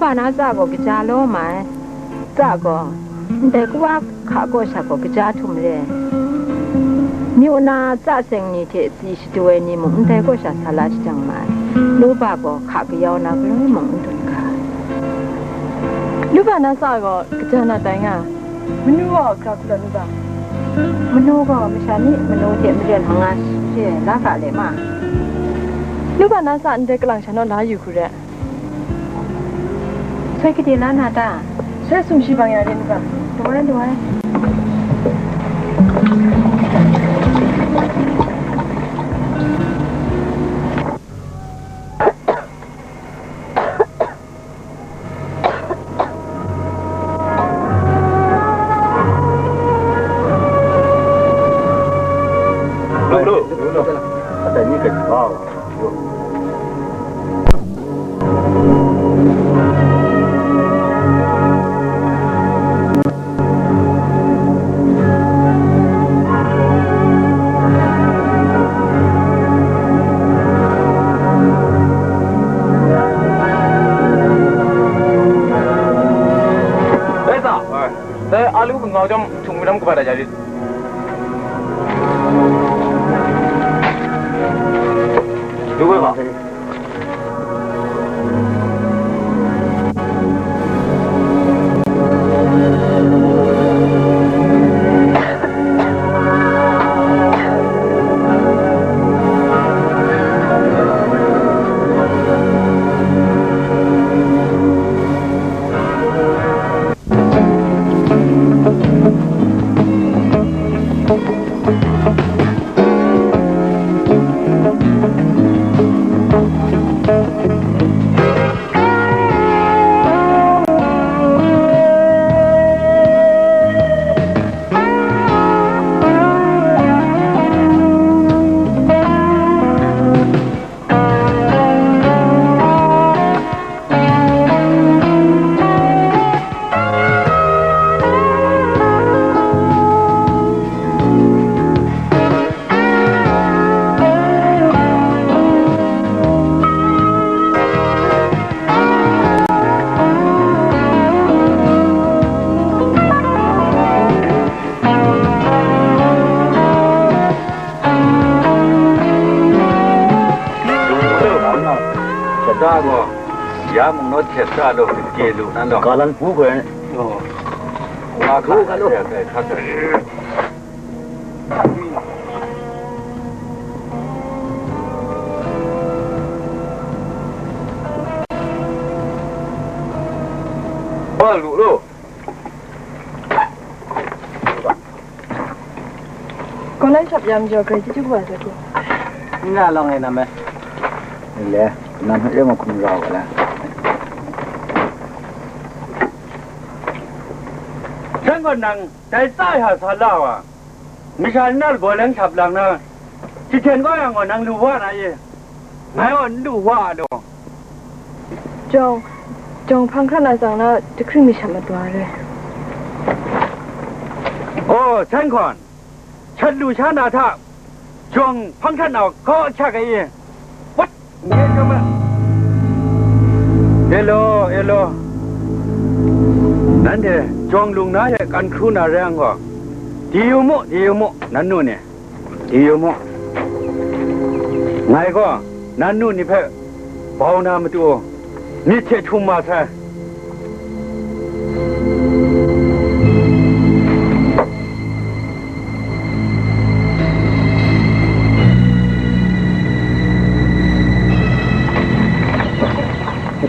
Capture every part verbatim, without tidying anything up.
Ba na tsa gaw kaja law ma ai. Tsa gaw, ndai kawa hka kaw sha gaw kaja htum re ai. Myu na tsa seng ni hte tsi shadu ai ni mung ndai kaw sha sa la shajang ma ai. Luba gaw hka kayau na galoi mung n dun ga ai. Luba na tsa gaw kaja na tai nga ai. Manu gaw gara kau lu ga? Manu gaw masha ni manu hte maren manga shi la ga le ma. Luba na sa ndai kalang sha naw la yu hku re. Soi gade la na ta? Soi sumshi bang ya re nu ga? Dawai, dawai. Dai sa, dai alu kangau jam htung madam kaba da ja rit. Yu wai ba. Shata gaw, ya mung naw htet sa law, gade lu nan law. Ka lan pu hkoi. Oh. Wa hku ka lu. Wa lu lu. Kaw lan shap ya majaw, grai chyeju kaba sai hku. N na lawng e nam e. Ni le, nam hpe yawng a hkum rau ga la. Shan gaw nang dai tsa ya sa la wa, masha nna laba lang shap lang na, jahten kau yang gaw nang lu wa na ye. Ngai gaw n lu wa law. Jawng, jawng hpang hkrat na tsang na, jahkring mi shat madwa re. Oh, San Hkawn, shat lu sha na hta, jawng hpang hkrat na kaw a hkyak ai i? Wat, nye chyawm a. E law, e law. Nanhte jawng lung na hte kan hkru na rai yang gaw, di yu mu, di yu mu, nan nu ni. Di yu mu, ngai gaw nan nu ni hpe bau na matu, myit hte htum ma sai.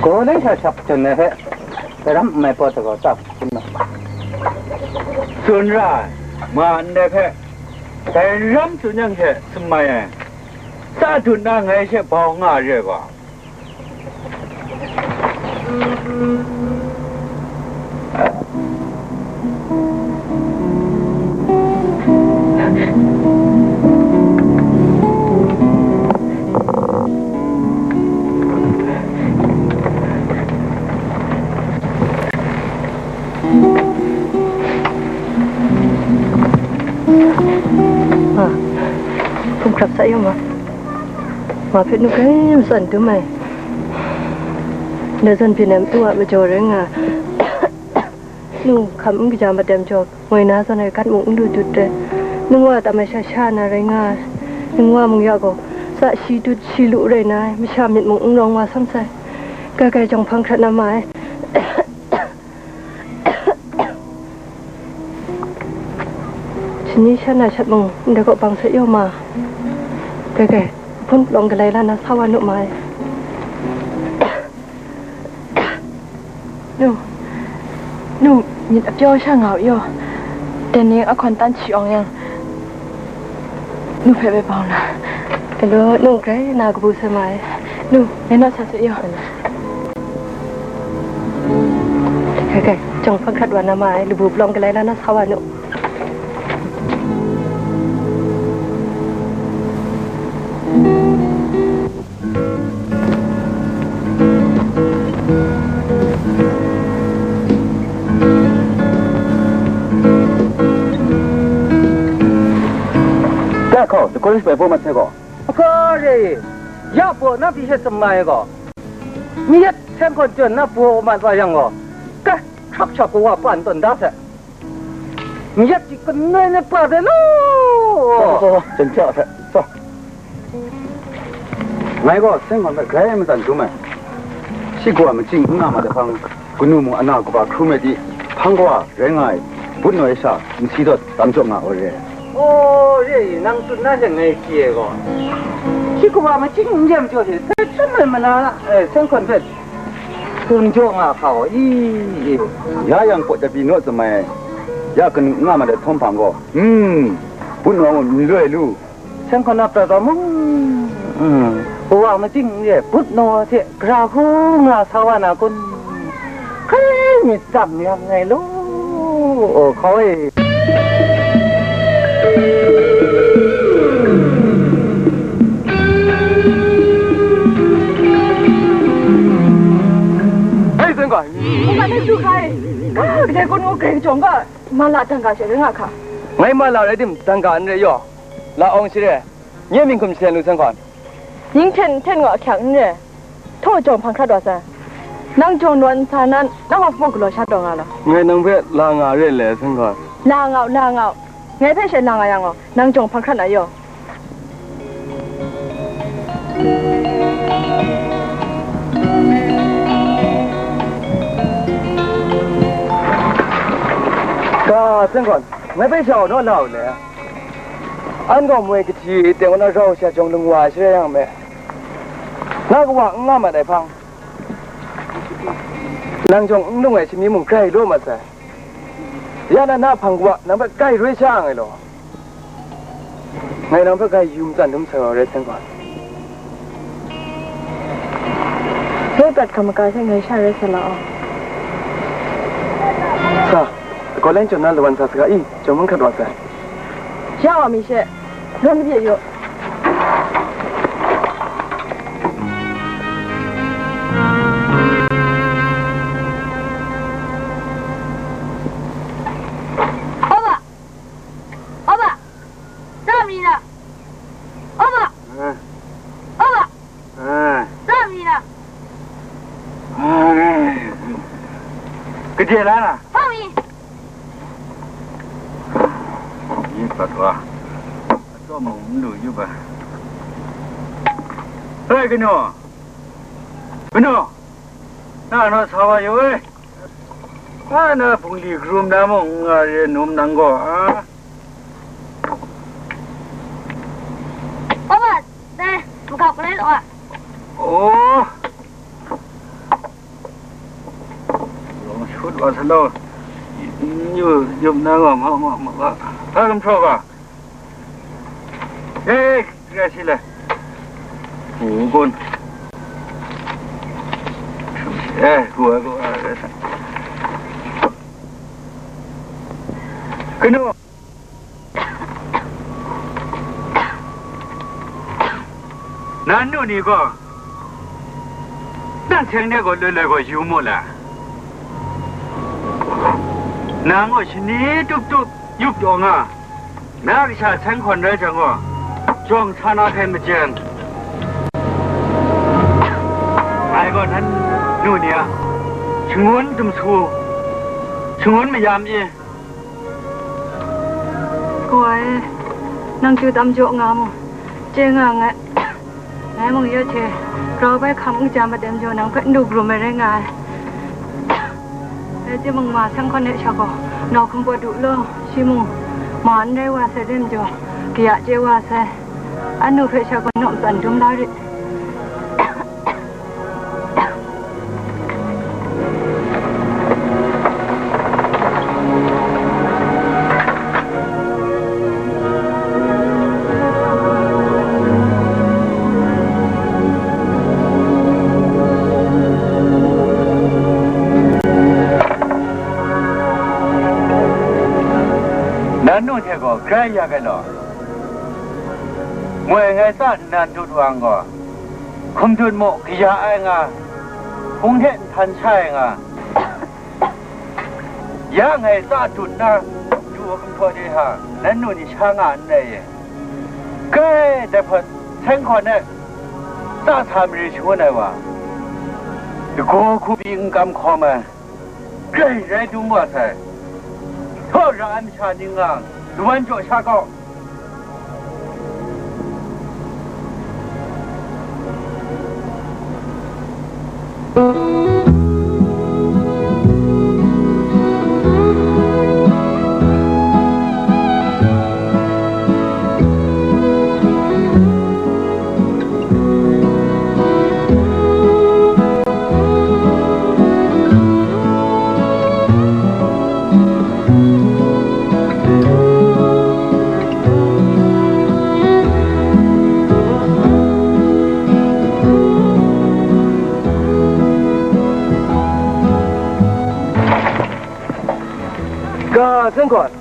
Gaw lai hta shak hten ai hpe, daram n mai pawt ai gaw, tsap hpun na. Tsun ra ai, ma ndai hpe, dai n ram tsun yang she tsun mai ai, tsa dun na ngai she bau nga re ai gaw. Ah, hkum hkrap sa yu ma. Ma hpe nu grai matsan dum ai. Ndai zawn byin ai matu a majaw rai nga ai. Nu hkam n kaja mat ai majaw, ngoi na zawn ai gat mung n lu dut ai. Ningwa tam ai sha sha na rai nga ai. Ningwa mung ya gaw, tsa shi dut shi lu rai na ai, masha myit mung n rawng wa sam sai. Kai kai jawng hpang hkrat na ma ai. Shani sha na shat mung ndai kaw bang sai yaw ma. Kai kai, hpun palawng galai la na sa wa nu ma ai. Nu, nu, myit a pyaw sha nga u yaw. Dai ni a hkawn tan hti awng yang, nu hpe bai bau na. Galaw, nu grai na kabu sai ma ai. Nu, ngai naw sa sai yaw. Kai, kai, jawng hpang hkrat wa na ma ai, labu palawng galai la na sa wa nu. Dai hkaw, the college bai bawm mat sai gaw. Hpa re, ya baw na pyi she tsun ma ai gaw, mi yet seng hkawn jawn na baw mat wa yang gaw, kai, hkrak shak kawa pan tawn da sai. Myit hti kanoi na pa de lo. Sa, sa, sa, sa, sa. Ngai gaw seng hkawn hpe grai matsan dum ai. Shi kawa machyin n nga ma ai hpang, kanu mung ana kaba hkrum ai di, hpang kawa rai nga ai, but naw ai sha nsi dawt tam jaw nga ai re. Oh, re i, nang tsun na she ngai chye ai gaw. Shi kawa machyin n jem jaw hte, sai tsun ai mala, eh, seng hkawn hpe Hkrum jaw nga hkau i, i. Ya yang pawt dabi naw tsun ai, ya kanu nga ma ai htawm hpang gaw, hmm, but naw mung n loi lu. Seng hkawn na prat wa mung, hmm, wa machyin n re, but naw hte gara hku nga sa wa na kun? Hkai myit tsam yang ngai law, hkau e. Hei, Seng Hkawn! Ngu ga, ngai du hkai. Ga, kadai kun ngu grai kajawng ga, ma la dang ga she rai nga hka. Ngai ma la rai tim, dang ga n re yaw. La awng share, nye mying hkum shaten lu, Seng Hkawn. Ning hten hten ngu ahkyak n re. Htaw jawng hpang hkrat wa sai. Nang jawng nawn nsa nan, nang a hpung galaw sha taw nga law. Ngai nang hpe la nga re le, Seng Hkawn. La nga u, la nga u. Ngai hpe she la nga yang gaw, nang jawng hpang hkrat na yaw. Ga, Seng Hkawn, ngai hpe shau naw la u le. An gaw moi kahti teng wa na rau sha jawng lung wa ai share yang me. Na kawa n nga mat ai hpang, nang jawng n lung ai shani mung grai law mat sai. Ya na, na hpang kawa nang hpe grai roi sha nga ai law. Ngai nang hpe grai yu matsan dum sai wa rai, Seng Hkawn. Dai prat hkam maka hte ngai sha rai sa la aw. Sa, Kawlen chyawm na lawan sa saga i, jawm hkrat wa sai. Ya wa mi she, rawng kabye yu. Oba! Oba! Sa mi na? Oba! Ah. Oba! Ah. Sa mi na? Ah. Kaje la na? Sa mi. Yi pat wa. Atsawm mung n lu yu ba. Hei, kanu. Kanu. Na naw sa wa yu e. A na bungli karum na mung n nga re num nang gaw, a? Oba, dai, makau kalai law a. Oh. Long shut wa sa law. Yu, yu na gaw, ma, ma, ma, ma. Hpa gumhpraw ga. Eh, eh, kra shi le. Pu kun. Eh, ku ai, ku ai, eh. Kanu. Nan nu ni gaw, nang seng de gaw loi loi gaw yu mu la. Nang gaw shani tup tup yup taw nga. Na kasha Seng Hkawn rai jang gaw, jawng sa na hkai majen. Ngai gaw nan Nu ni a, shangun dumsu, shangun mayam i. Kawa e, nang chyu tam jaw nga mu, chye nga nngai. Ngai mung ya hte, grau bai hkam n ja mat ai majaw, nang hpe n du krum ai rai nga ai. Rai timung, ma Seng Hkawn e sha gaw, nau hkum pawt u law, shi mung ma n rai wa sai re majaw, kaya chye wa sai. Anu hpe sha gaw naw matsan dum la rit. Nan nu hte gaw grai yak ai law, moi ngai tsa nnan dut wa n gaw, hkum dut mu, kaya ai nga, hpung hte nhtan sha ai nga, ya ngai tsa dut na, du wa gumhpraw de ha, nan nu ni sha nga n rai ye. Grai dai hpawt, Seng Hkawn e tsa sa mari shangun ai wa, lagaw hku pyi n kam hkawm ai, grai rai dum wa sai. Htaw ra ai masha ning nga, lawan jaw sha gaw. Ga, Seng Hkawn,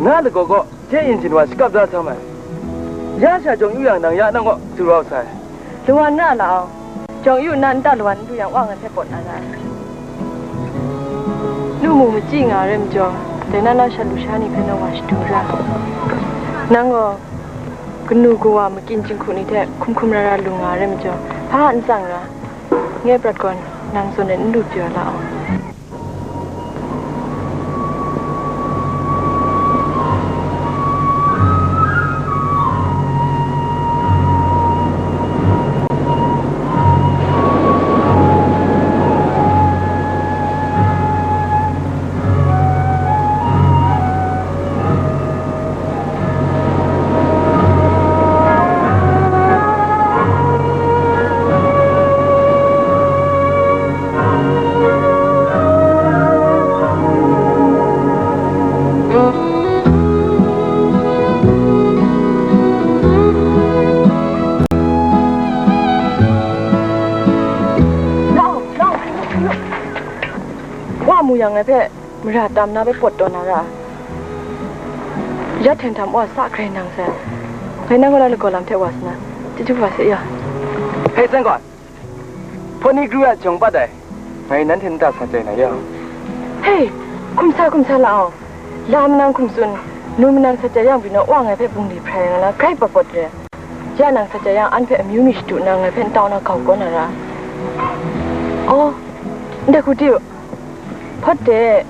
na lagaw gaw hte yin shin wa shakap da sa mai. Ya sha jawng yu yang, nang ya nang kaw tsu rau sai. Lawan ra la au. Jawng yu nna nta lawan n du yang, wa ngai hpe pawt na ra ai. Nu mu machyi nga ai rai majaw, dai na na shat lusha ni hpe naw wa shadu ra. Nang gaw kanu kawa makyin jinghku ni hte hkum hkum ra ra lu nga ai rai majaw, hpa n tsang ra. Nye prat gaw nang zawn e n lu pyaw la au. Wa mu yang ngai hpe mara tam na hpe pawt taw na ra ai. Ya hten htam wa sa grai nang sai. Ngai nang kaw la lagaw lam hte wa sa na, chyeju wa se ya. Hei, Seng Hkawn, Hpawt ni kru a jawng pat ai, ngai nanhte nta sa jai na ya. Hei, hkum sa, hkum sa la au. La manang hkum tsun, nu manang sa jai yang pyi naw, wa ngai hpe bungli hprai nga na, grai pawt pawt re. Ya nang sa jai yang, an hpe amyu mi shadu nna, ngai hpe ntau na gau kau na ra. Aw, ndai hku di u. Hpawt de,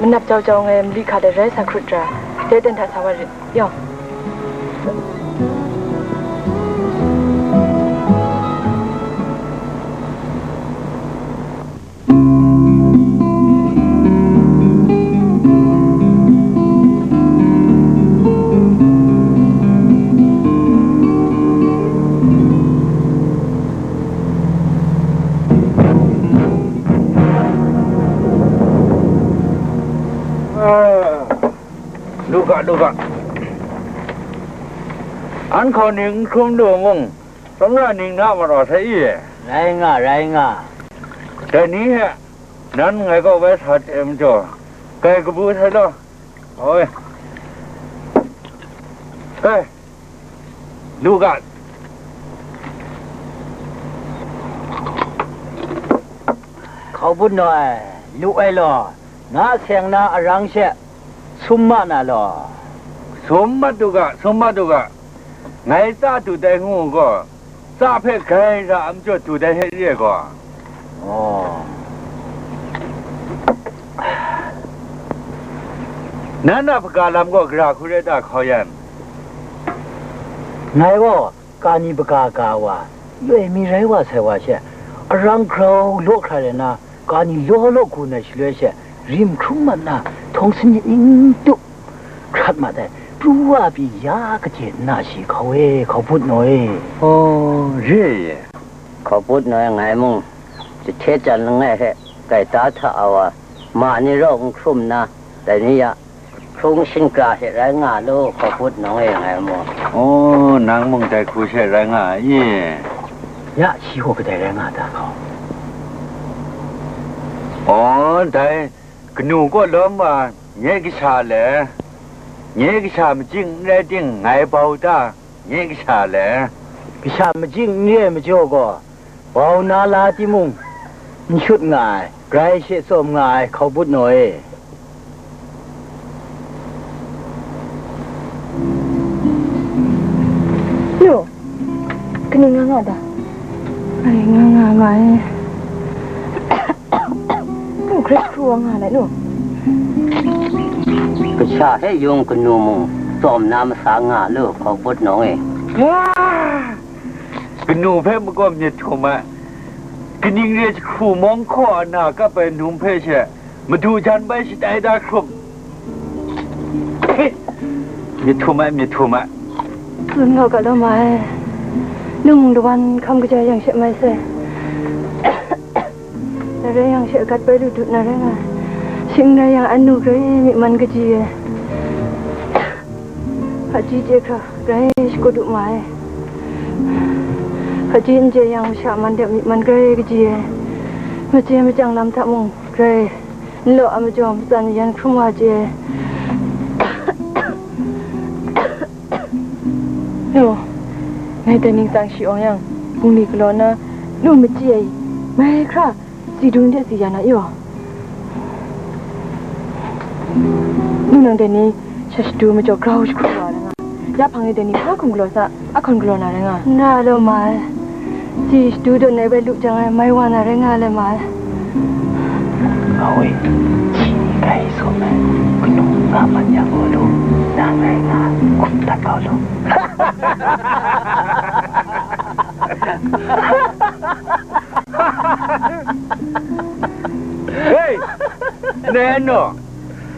manap jau jau ngai mali hka de rai sa hkrut ra, de ten hta sa wa rit, yaw. Lu ga, lu ga. An hkau ning n hkrum lu mung, tsawmra ning na maraw sai i? Rai nga, rai nga. Dai ni hte nan ngai kaw bai sa chye majaw, kai kabu sai law. Oi. Hei. Lu ga. Hkau bun naw ai, lu ai law, na seng na arang she sum ma na law. Sum mat u ga, sum mat u ga. Ngai tsa du dai ngu gaw, tsa hpe grai ra a majaw du dai hte re ai gaw. Oh. Nan a hpaga lam gaw gara hku rai ta, Hkau Yan? Ngai gaw kani hpaga ga wa, loi mi rai wa sai wa she, arang grau law hkra rai na, kani law law gun ai shaloi she, rim hkrum mat na, htawng sanit ning tup hkrat mat ai, pru wa pyi ya kaje nna shi, Hkau e, Hkau But Naw e. Oh, re ye. Hkau But Naw e, ngai mung jahte jan langai hte gaita hta a wa, ma ni rau n hkrum nna, dai ni ya hkrung shingkra hte rai nga lu, Hkau But Naw e, ngai mung. Oh, nang mung dai hku she rai nga ai i? Ya, shi gaw kadai rai nga ta, Hkau? Oh, dai kanu kaw lawm wa, nye kasha le, nye kasha majing n rai ting, ngai bau ta, nye kasha le. Kasha majing n re ai majaw gaw, bau na la timung, n shut nga ai, grai she tsawm nga ai, Hkau But Naw e. Nu, kaning nga nga ta? Ai, nga nga nga e. Nu, grai hkru wa nga lai, nu. Kasha hte yung kanu mung tsawm na masa nga lu, Hkau But Naw e. Wa! Kanu hpe makawm myit hkum ai, kaning re jahkru mawng hkaw a na kap ai num hpe she madu jan bai shatai da hkrum. He! Myit htum ai, myit htum ai. Tsun gau ga law ma ai. Nung dawan hkam kaja yang she mai sai. Dai rai yang she gat bai lu dut na rai nga ai. Shing rai yang, anu grai myi man kaji ai. Hpaji chye hkra grai shakut u ma ai. Hpaji n chye yang, masha man de myi man grai kaji ai. Machye machyang lam hta mung grai n law a majaw, matsan yan hkrum wa chye ai. Yo, ngai dai ningsang shi awng yang, bungli galaw na, nu machye ai, mai hkra, si dung de si ya na yo. Nu nang dai ni sha shadu majaw grau jahkru wa rai nga, ya hpang e dai ni hpa hkum galaw sa, a hkawn galaw na rai nga. N ra law ma ai, si shadu dawn ai bai lu jang ai, mai wa na rai nga le ma ai. Awi, shi ni grai tsun ai, kanu nga man yang gaw lu, nang rai nga, hkum dat kau lu. Hei! Nai annaw,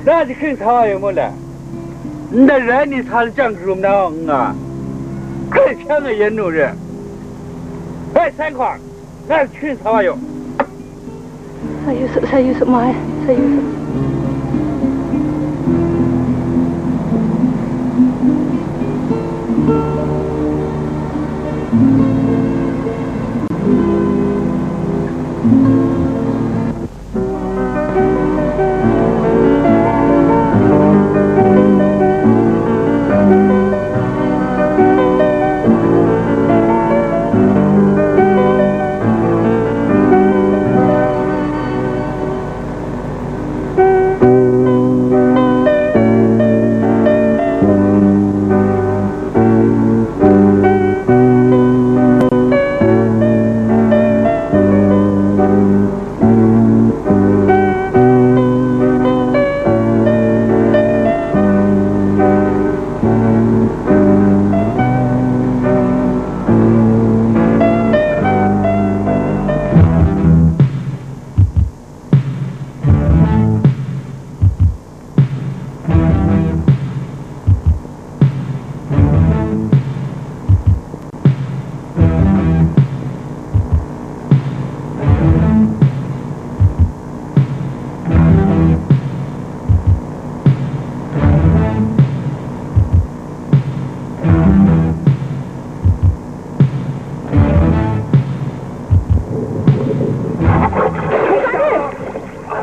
na jahkring sa wa yu mu le? Ndai rai ni sa lachyang karum na n nga, hkrai hpyang ai yan nu re. Hei, Sanhkawng, na jahkring sa wa yu. Sa yu su, sa yu su, mai, sa yu su.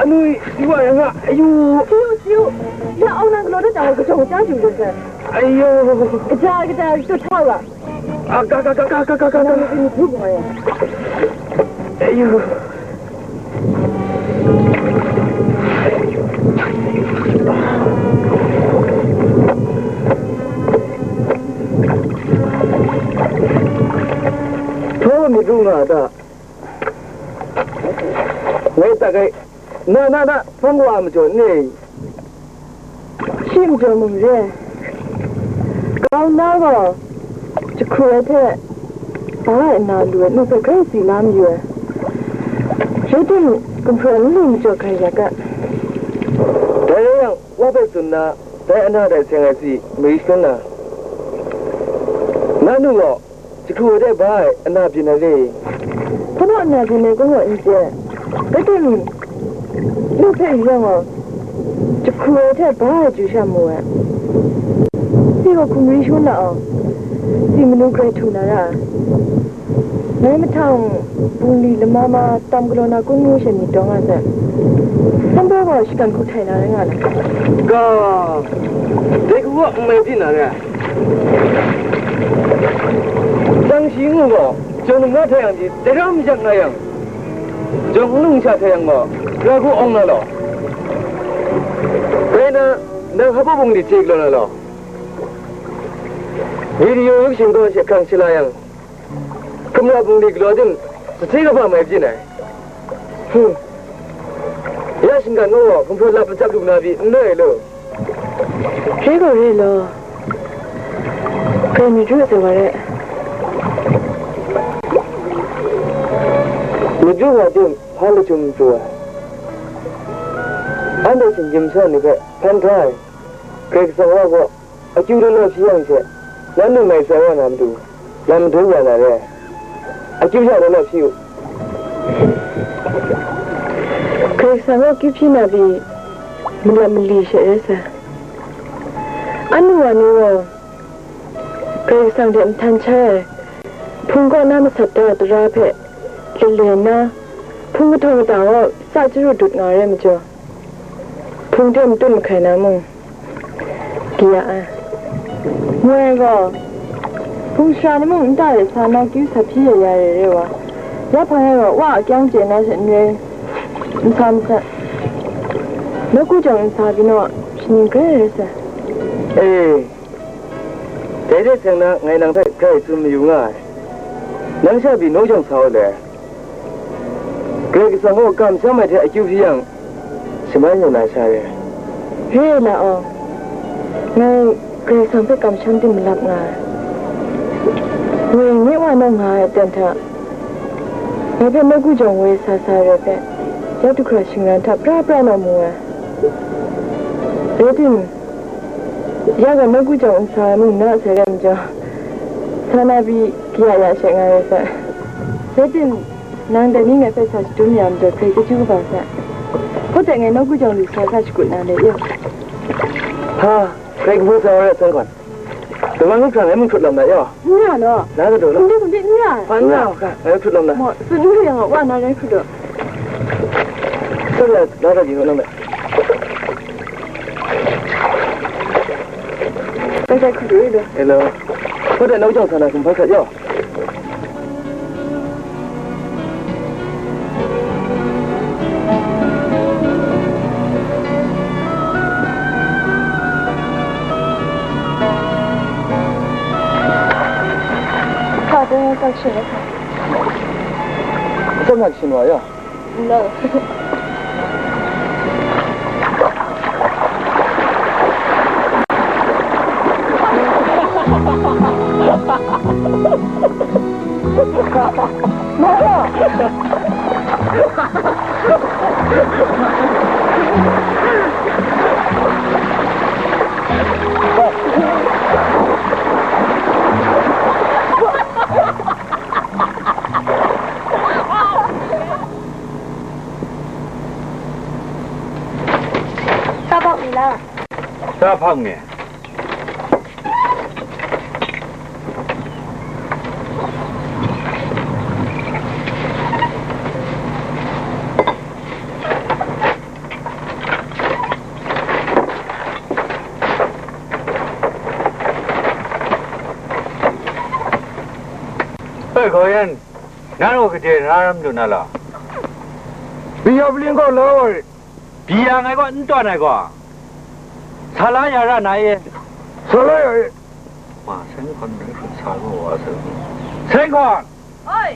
Anu, yu wa yang a, ayu. Siyu, siyu. Ya, aung nang galaw dat jang, kajawng chyang ju lu sai. Ayu. Kaja, kaja, tu hta wa. A, ga, ga, ga. Nang ni ni bu ma ya. Ayu. Thaw mi du nga ta. Ngai tak ai, na, na, na, hpung wa a majaw n ni? Shi majaw mung re. Kau na gaw, jahkru ai hte, ba ai nna lu ai nu hpe grai tsi la mayu ai. Rai tim, gumhpraw n lu majaw grai yak ga. Dai rai yang, wa hpe tsun na, dai ana dai seng ai tsi mari shangun na, na nu gaw, jahkru ai hte ba ai ana byin ai re. Hpa na ana byin ai kung gaw n chye. Rai tim, nu hpe yu yang gaw, jahkru ai hte ba ai chyu sha mu ai. Tsi gaw hkum ri shangun na aw, tsi manu grai htu na ra ai. Ngai mahtang bungli lama ma tam galaw na kun ngu she myit dawng nga sai. Hpan gaw shatan hku htai na rai nga na. Ga, dai hku gaw n mai byin na rai. Jang shi ngu gaw, jawng num na hta yang ji, dai ram yak nga yang, jawng num sha hta yang gaw, ra hku awng na law. Rai na, nang hpa bungli chye galaw na law. Video yuk shing gaw she hkrang shila yang, hkrum ra bungli galaw tim, sahte kaba mai byin ai. Hum. Ya shinggan gaw, hkum hpraw lap machyap lu na pyi, n noi lu. Re gaw re law. Grai myit ru sai wa re. Myit ru wa tim, hpa lachyum pru ai. Anhte shinggyim sha ni hpe hpan hkra ai. Karai Kasang wa gaw, akyu law law hpyi yang she, nanhte ngai tsa wa na matu, lam madun ya na re ai. Akyu hta law law hpyi u. Karai Kasang gaw akyu hpyi na pyi, malap mali she rai sai. Anu wa ni gaw, Karai Kasang hte mahtan shai ai, hpung kaw na masat da ai tara hpe lale nna, hpung kahtawng kata gaw sa chyaru dut nga ai rai majaw, hpung hte matut mahkai na mung, kaya ai. Ngai gaw, hpung shara ni mung nta de sa na kyu sa hpyi ya ya re re wa, ya hpang e gaw, wa a kyang chye na she n rai, n sa masat. Nawku jawng n sa pyi naw, shaning grai rai sai. E, dai hte seng na ngai nang hpe grai tsun mayu nga ai. Nang sha pyi nawku jawng sa u le. Karai Kasang gaw kamsham ai hte akyu hpyi yang, shamai mu na sha re. Re ai la aw, ngai Karai Kasang hpe kamsham tim malap nga ai. Woi, nye wa nawng nga ai aten hta, ngai hpe nawku jawng woi sa sa ai rai hpe, ya du hkra shingran hta pra pra naw mu ai. Rai tim, ya gaw nawku jawng n sa ai mung na sai rai majaw, sa na pyi kaya ya she nga ai sai. Rai tim, nang dai ni ngai hpe sa shadum ya majaw, hkrai chyeju kaba sai. Hpawt de ngai nawku jawng lu sa sa shakut na le, ya. Ha, hkrai kabu sa wa rai, Sen Hkawn. Dum wa ngut hkra ngai mung hkrut lawm na, ya. N ra law. La sa daw law. N ra, n ra. Hpa n ra hkra, ngai hkrut lawm na. Maw, tsun n lu yang, wa na rai hkrut law. Sa ya, la sa ji nang dai. Bai bai hkrut lu i law. Hello. Hpawt de nawku jawng sa na hkum hpa sat yaw. Hpa de tak shin ai hpa? Atsawm hta shin wa ya? N law. Sa bak mi la? Sa hpang e. Oi, Hkaw Yan, nang gaw gade na ram lu na law? Bi ya paling gaw la wa rit. Bi ya ngai gaw n tawn ai gaw, sa la ya ra na e? Sa la ya e. Ma, Sen Hkawn rai hkrum sa gaw wa sa. Sen Hkawn! Oi!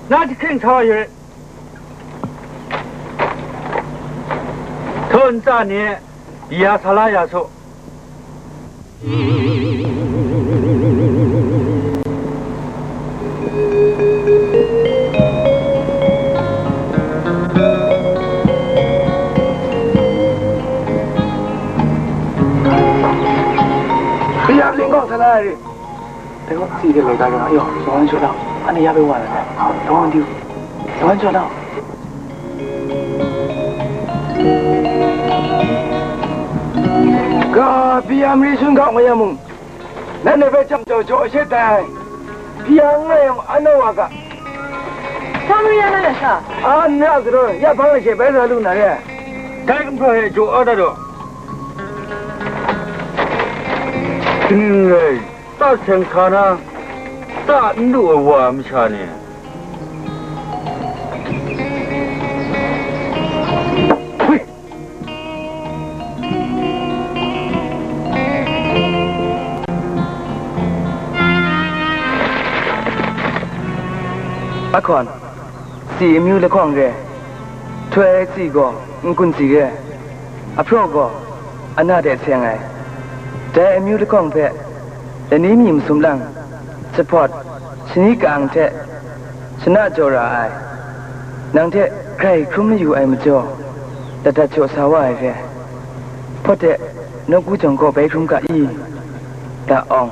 Na jahkring sa wa yu rit. N tsa ni, ya sa la ya su. Kayap ling gaw sa la ai rit. Dai gaw, si de lai ga rawng, ayo, yawng an shaw nau, anhte ya bai wa na dai, yawng an diu, yawng an shaw nau. Ga, hpyi ya mari sun ga nga ya mung, nanhte hpe jang jau jaw shet dai, hpyi ya n nga yang, anau wa ga. Sa mari ya na na sha? A, n ra galaw, ya hpang lashe bai sa lu na re. Dai gumhpraw e jaw a dat daw. Kaning rai? Ta seng hka na, ta n lu ai wa masha ni. Hui! Ahkawn, tsi amyu lahkawng re, htoi ai tsi gaw n-gun tsi re, ahpraw gaw ana de seng ai. Dai amyu lahkawng hpe lani mi masum lang, jahpawt, shani ka-ang hte shana jaw ra ai, nang hte grai hkrum mayu ai majaw, ladat jaw sa wa ai re. Hpawt de, nawku jawng kaw bai hkrum ga i? Da awng.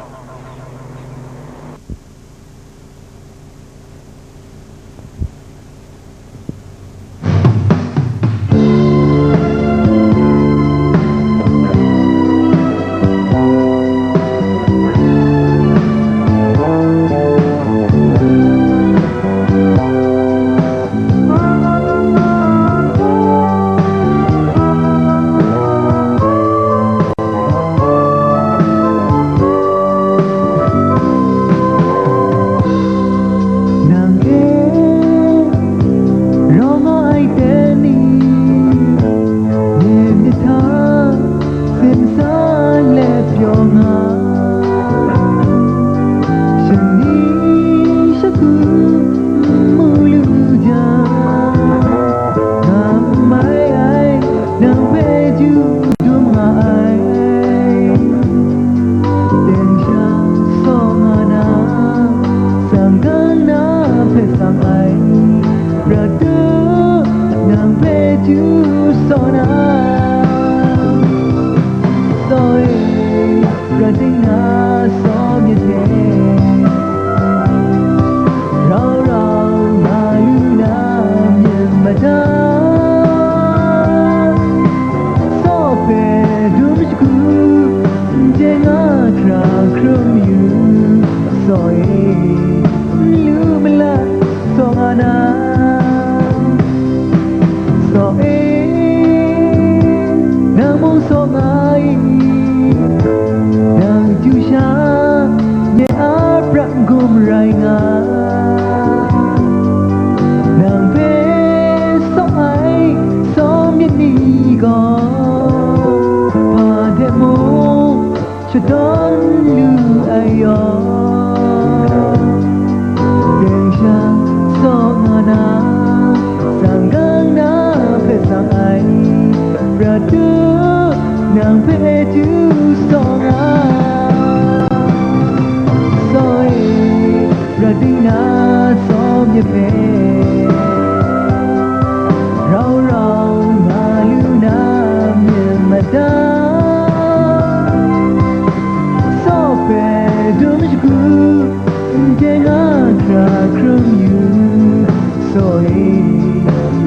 Nang e rawng ai ten ni, myit myit hta tsin san let pyaw nga, shani shagu n mu lu jang, nga n mai ai nang hpe chyu dum nga ai. Teng sha saw nga na, sang gang na hpe sang ai, prat tu nang hpe chyu saw na, saw e, prat ding na saw myit hte, rau rau nga lu na myit mada, saw hpe dum shagu, n chye nga hkra hkrum yu, saw e, n lu malat saw nga na, saw e, nang mung saw nga i, nang chyu sha, nye a prat n-gun rai nga, nang hpe saw ai saw myit ni gaw, hpa de mung shadawn lu ai yaw, teng sha saw nga na, sang gang na hpe sang ai, prat tu nang hpe chyu saw nga, saw e, prat ding na saw myit hpe, rau rau nga lu na myit mada, saw hpe dum shagu, n chye nga hkra hkrum yu, saw e,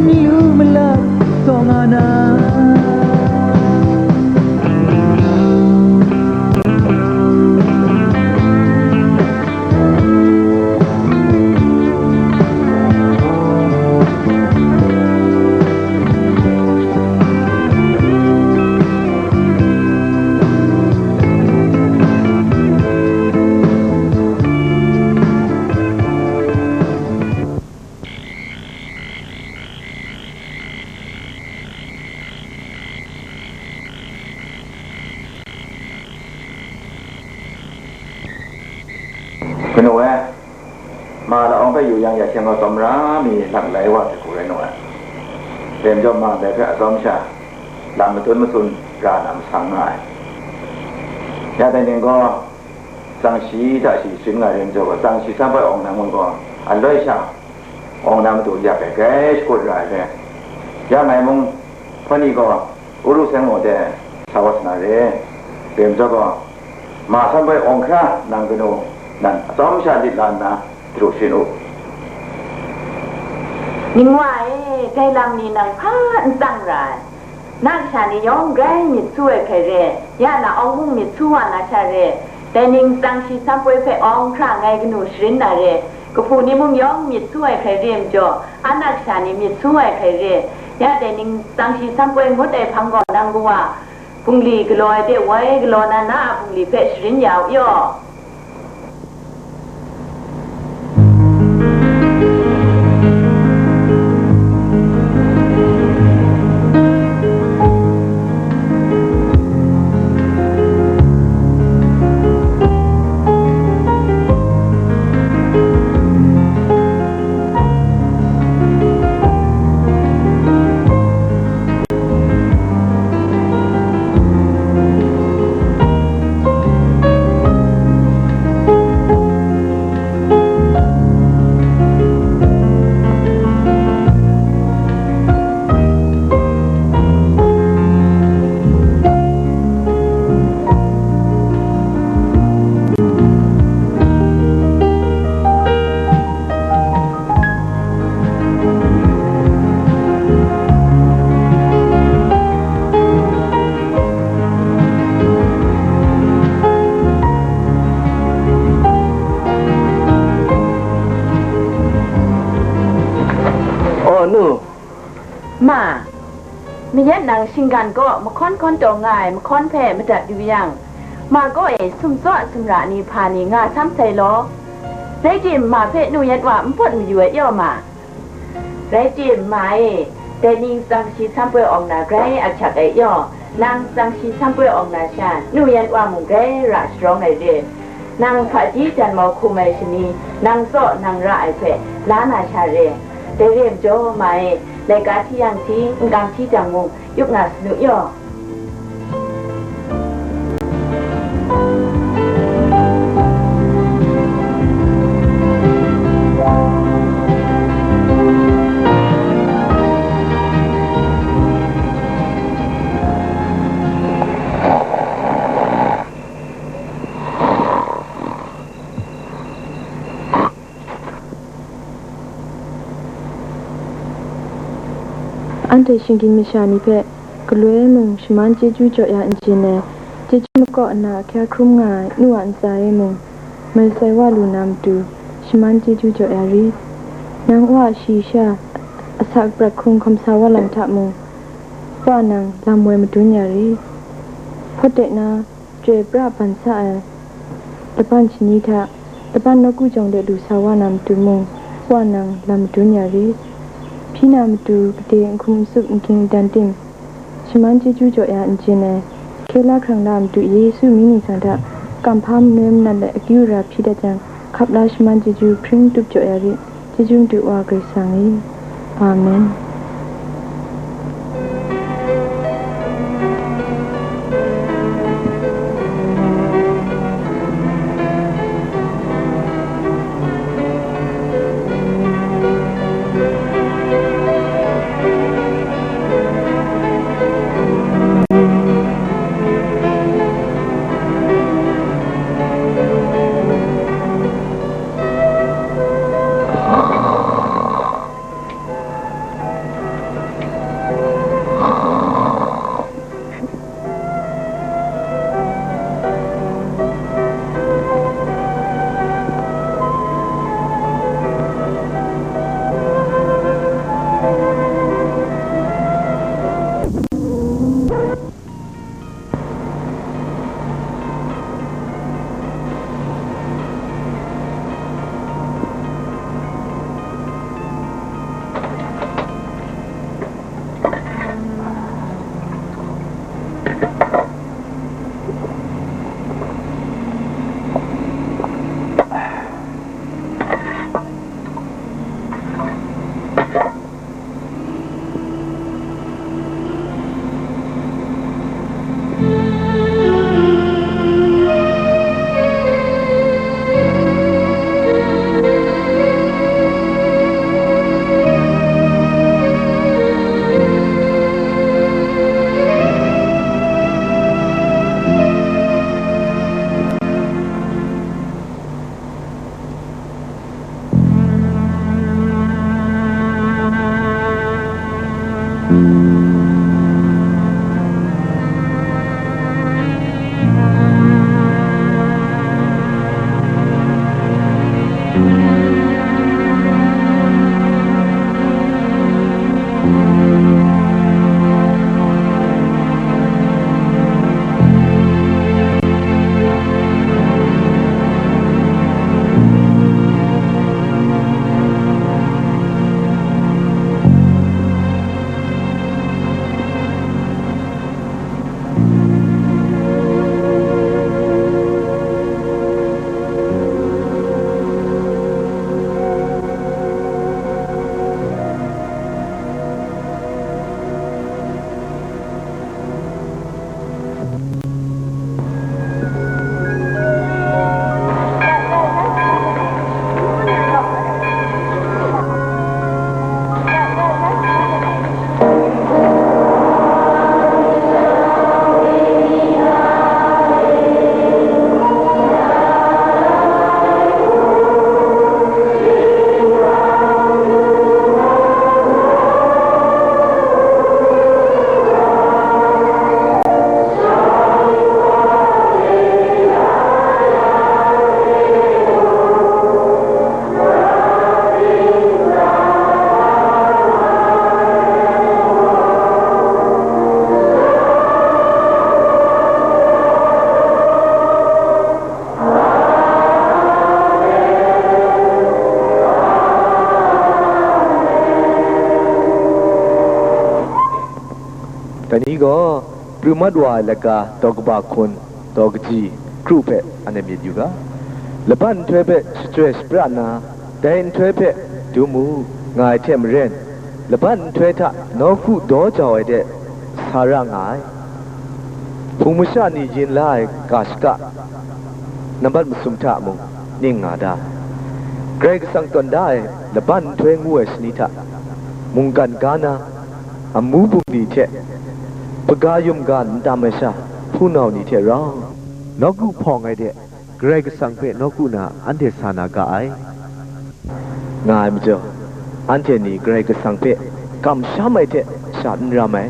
n lu malat saw nga na. Kanu e, ma la awng hpe yu yang ya shing gaw, tsawmra mi lak lai wa hte hku rai nu ai. Dai majaw, ma ndai hpe atsawm sha, lam madun matsun ra na masang nga ai. Ya dai ning gaw, tsang shi hta shi sharin nga ring jaw gaw, tsang shi san poi awng na mung gaw, aloi sha awng na matu yak ai, grai shakut ra ai hpe, ya ngai mung, hpa ni gaw, Uru seng mung de sa wa sa na re, rim jaw gaw, ma san poi awng hkra nang kanu nan atsawm sha lit la nna, daru sharin u. Ning wa e, dai lam ni nang hpa n tsang ra ai. Na kasha ni yawng grai myit su ai hkrai re, ya na awng mung myit su wa na sha re, dai ning tsang shi san poi hpe awng hkra ngai kanu sharin na re, kahpu ni mung yawng myit su ai hkrai re majaw, a na kasha ni myit su ai hkrai re, ya dai ning tsang shi san poi ngut ai hpang gaw nang kawa, bungli galaw ai de woi galaw na na a bungli hpe sharin ya u yaw. Oh, nu. Ma, mayat nang shinggan kaw mahkawn hkawn taw nga ai mahkawn hpe madat yu yang, ma kaw e sumtsaw sumra ni hpa ni nga sam sai law. Rai tim, ma hpe nu yat wa npawt mayu ai yaw ma. Rai tim, ma e, dai ning tsang shi san poi awng na grai ahkyak ai yaw, nang tsang shi san poi awng na sha, nu yat wa mung grai ra sharawng ai re. Nang hpaji jan mau hkum ai shani, nang tsaw nang ra ai hpe la na sha re. Dai re majaw, ma e, laika hti yang hti, nkang hti jang mung, yup nga sa nu yaw. Anhte shinggyim masha ni hpe galoi mung shaman chyeju jaw ya n-jin ai, chyeju makaw ana ahkya hkrum nga ai nu a ntsa e mung, mai sai wa lu na matu, shaman chyeju jaw ya rit. Nang Wa a shayi sha, asak prat hkrung hkam sa wa lam hta mung, Wa nang lam woi madun ya rit. Hpawt de na, Chyoi pra ban sa ai laban shani hta, laban nawku jawng de lu sa wa na matu mung, Wa nang lam madun ya rit. Hpyi na matu gade n hkum n tsup n ging n dan tim, shaman chyeju jaw ya n-jin ai, hkye la hkrang la a matu Yesu mying ningsang hta, kamhpa manoi manat let akyu ara hpyi dat jang, hkap la shaman chyeju hpring tup jaw ya rit. Chyeju Madu Wa Karai Kasang e. Amen. Dai ni gaw, pru mat wa ai laika daw kaba hkun, daw kaji, kru hpe anhte myit yu ga. Laban nhtoi hpe shachyoi shapra nna, dai nhtoi hpe, "Dum u," nga ai hte maren, laban nhtoi hta nawku daw jau ai de sa ra nga ai. Hpung masha ni yin la ai ga shaka, nambat masum hta mung ning nga da. Karai Kasang tawn da ai laban nhtoi ngu ai shani hta mungkan ga na, amu bungli hte, hpaga yum ga ntam ai sha, hpunau ni hte rau, nawku hpawng ai de, Karai Kasang hpe nawku na anhte sa na ga ai, nga ai majaw, anhte ni Karai Kasang hpe kamsham ai hte sha n ram ai,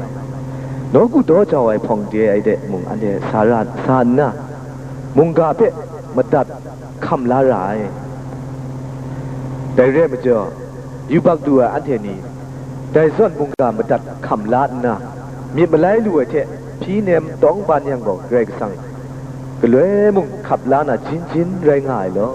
nawku daw jau ai hpawng de ai de mung anhte sa ra, sa nna, mungga hpe madat hkam la ra ai. Dai re ai majaw, yubak lu ai anhte ni, dai zawn mungga madat hkam la nna, myit malai lu ai hte hpyi nem tawng ban yang gaw, Karai Kasang galoi mung hkap la na jin jin rai nga ai law.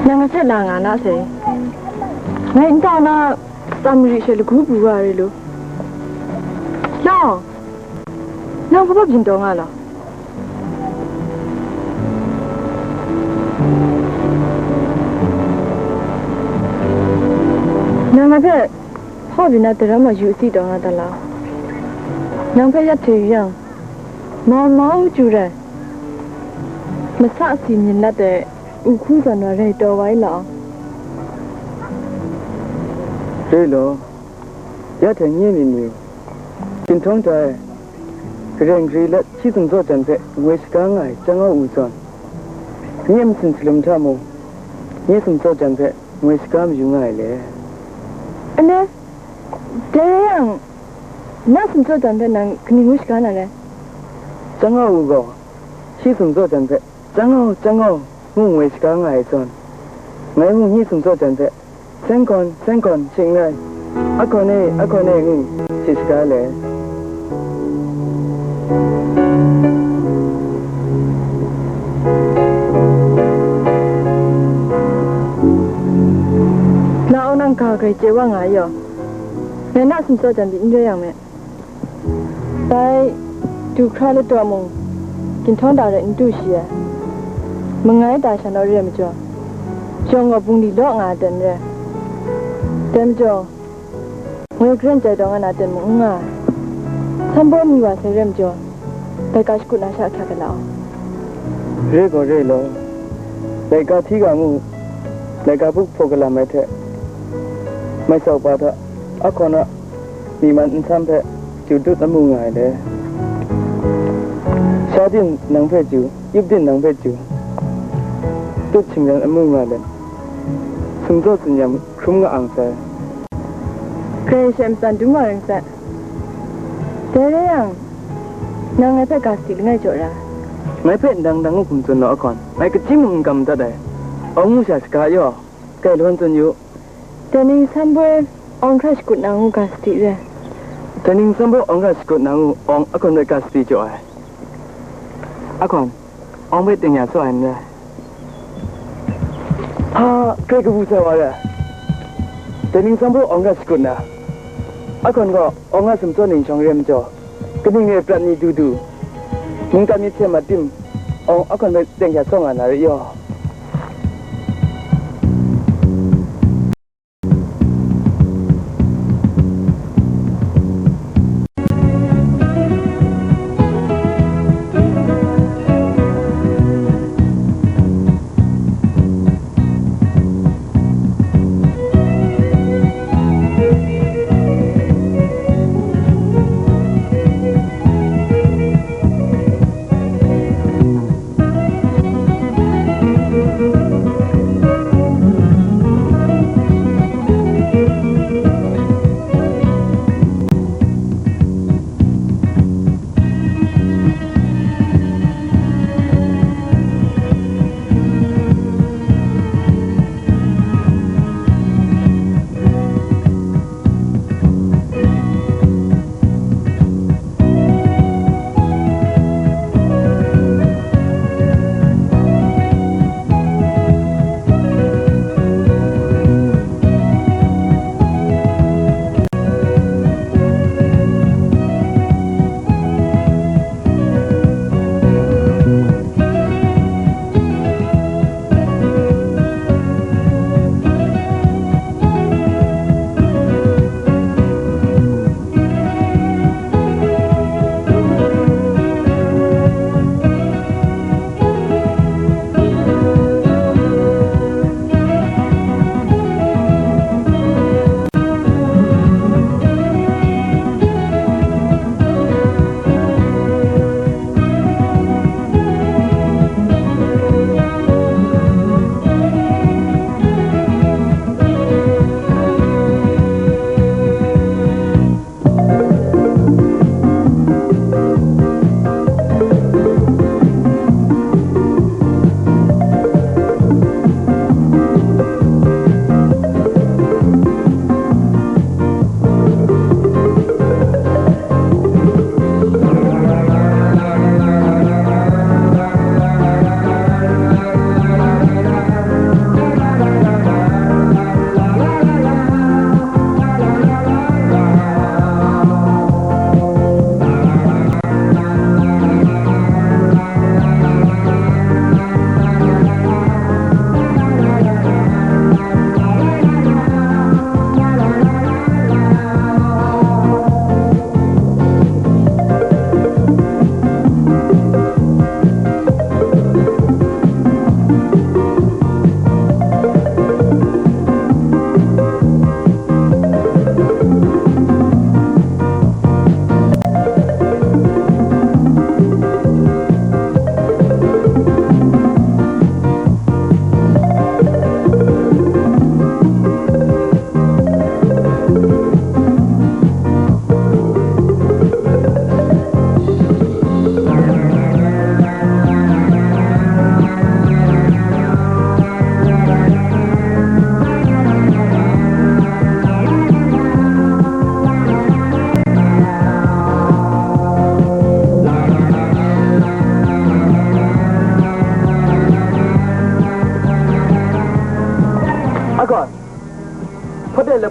Nang a hte la nga na sai. Ngai nta na, Tsam mari she lagu bu wa re lu. Law, nang hpa byin taw nga law? Nang ngai hpe hpaw byin na daram wa yu asi taw nga ta law? Nang hpe yat hte yu yang, mau mau chyu rai, masa si myin lat ai, u hku zawn wa rai taw wa i law? Re law, ya hte nye myit mayu, hkinhtawng da ai, gareng gari lat shi sumtsaw jan hpe ngoi shaga nga ai chyang au u zawn, nye masin salum hta mung, nye sumtsaw jan hpe ngoi shaga mayu nga ai le. Ane, dai rai yang, na sumtsaw jan hpe nang kaning ngu shaga na rai? Chyang au u gaw, shi sumtsaw jan hpe, "Chyang au, chyang au," ngu ngoi shaga nga ai zawn, ngai mung nye sumtsaw jan hpe, "Seng gawn, seng gawn," shing n rai. Ahkawn e, ahkawn e, ngu, shi saga le. Na awng nang ga grai chye wa nga ai yaw, ngai na sumtsaw jan di n rai yang me. Bai, du hkra ladaw mung, ginhtawng da rai n du shi ai. Mangai da sha naw re ai majaw, jawng gaw bungli law nga ai ten re. Dai majaw, ngoi garen jai taw nga na ten mung n nga ai. Samboi mi wa sai re majaw, laika shakut na sha hkya gala aw. Re gaw re law, laika hti ga ngu, laika buk hpaw galam ai hte, mai sau pa hta, ahkawn a, myi man nsam hpe, chyu dut amu nga ai le. Sha din nang hpe chyu, yup din nang hpe chyu, dut shingran amu nga let, sumtsaw tsun-yam hkrum nga ang sai. Karai she matsan dum wa ring sai. Dai rai yang, nang ngai hpe ga sadi langai jaw ra. Ngai hpe ndang ndang u hkum tsun law, ahkawn, ngai kaji mung n kam madat ai. Awng mu sha saga yaw, kai lawan tsun yu. Dai ning samboi awng hkra shakut na ngu ga sadi re. Dai ning samboi awng hkra shakut na ngu awng ahkawn bai ga sadi jaw ai. Ahkawn, awng bai teng ya saw ai n rai. Ha, grai kabu sai wa re. Dai ning samboi awng hkra shakut na. Ahkawn gaw awng a sumtsaw ning shawng re majaw, kaning re prat ni du du, mungkan myit hte mat tim, awng ahkawn bai teng ya saw nga na re yaw.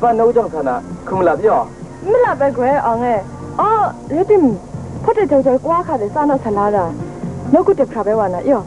Wa, nawku jawng sa na, hkum malap yaw. Malap ai grai ang e. A, rai tim, hpawt de jau jau kawa hka de sa naw sa la ra. Nawku de hpra bai wa na yaw.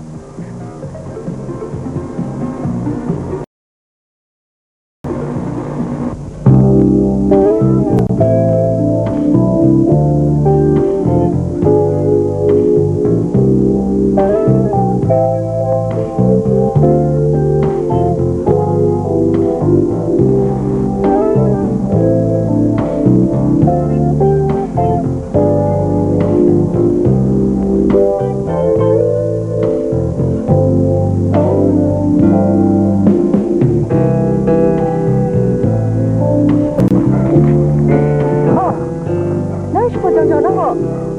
Nang shapawt jang jang nang gaw,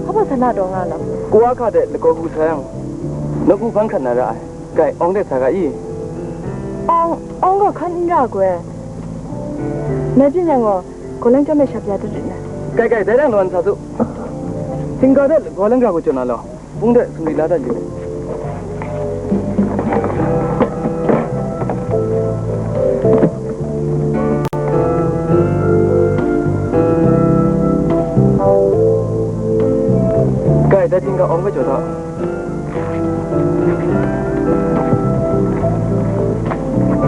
hpa sa na taw nga lam? Kawa hka de lagaw hu sa yang, nawku hpan hkrat na ra ai. Kai, awng de sa ga i? Awng, awng gaw hkan n ra goi. Nai byin yang gaw, gaw lang chyawm e sha bya dat rit na. Kai, kai, dai dang lawan sa su. Htingga de gaw lang ga gaw jaw na law, bung de sumri la dat yu. Kai, dai ting ga awng bai jaw da.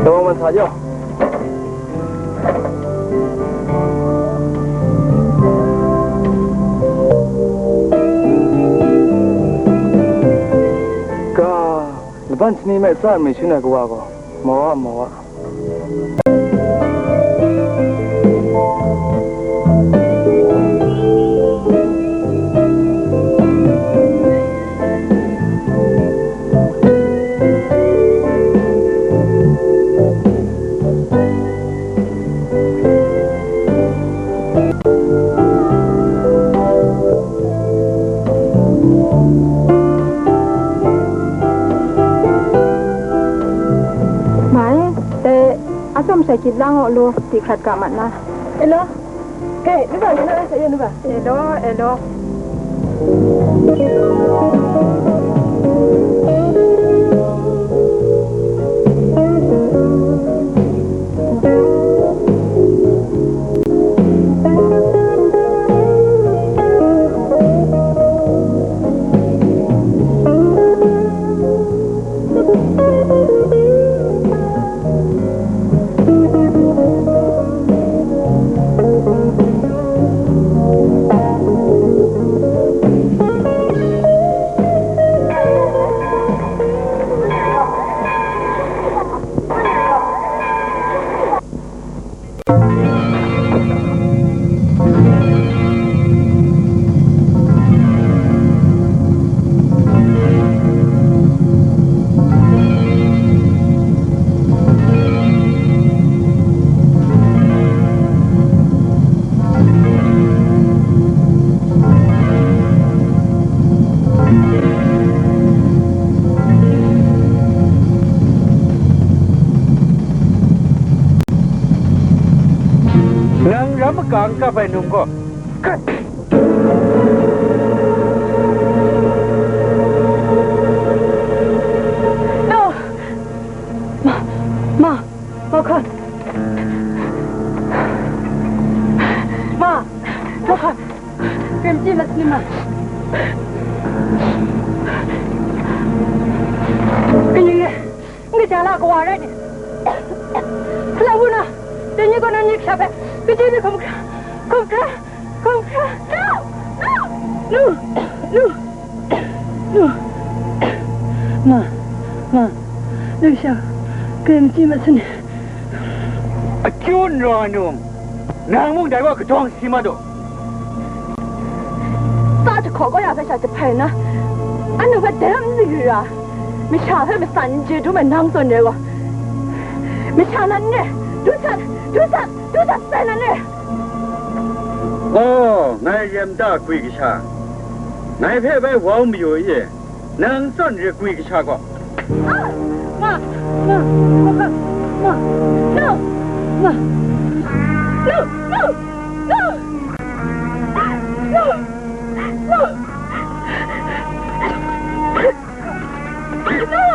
Tawang man sa jaw. Ga, laban shani mai tsa mi shun ai kawa gaw, mawa, mawa. Mai, dai atsawm shai gyit lang u lu, di hkrat ga mat na. Elo, kai, nu ba, nu na sa ya nu ba. Elo, elo. Nang ram maka n kap ai num gaw, No! Ma, ma, ma hkan. Ma, ma hkan. Krim ji mat ni ma. Kaning e, n kaja la kawa rai ni. Sa la wu na, dai ni gaw nang ni hkra hpe, kaji ni hkum hkra, hkum hkra. Hkum hkra. No! No! No! No! Ma, ma, dai sha, krim ji mat sa ni. Akyu n rawng ai num, nang mung dai wa kajawng si mat u. Tsa jahkaw kau ya hpe sha jahpai nna, anhte hpe dai ram n ring ri ra, masha hpe matsan n chye dum ai nang zawn re gaw, masha nan n re, du sat, du sat, du sat sai nan re. Oh, ngai rem da, gwi kasha. Ngai hpe bai wau mayu i? Nang zawn re, gwi kasha gaw. Ma, ma, ma, ma, no, ma, no, no, no, no, no, no. No! No!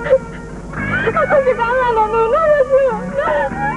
No! Hkawhpe ga nga na nu, na rai hpyi, na rai hpyi.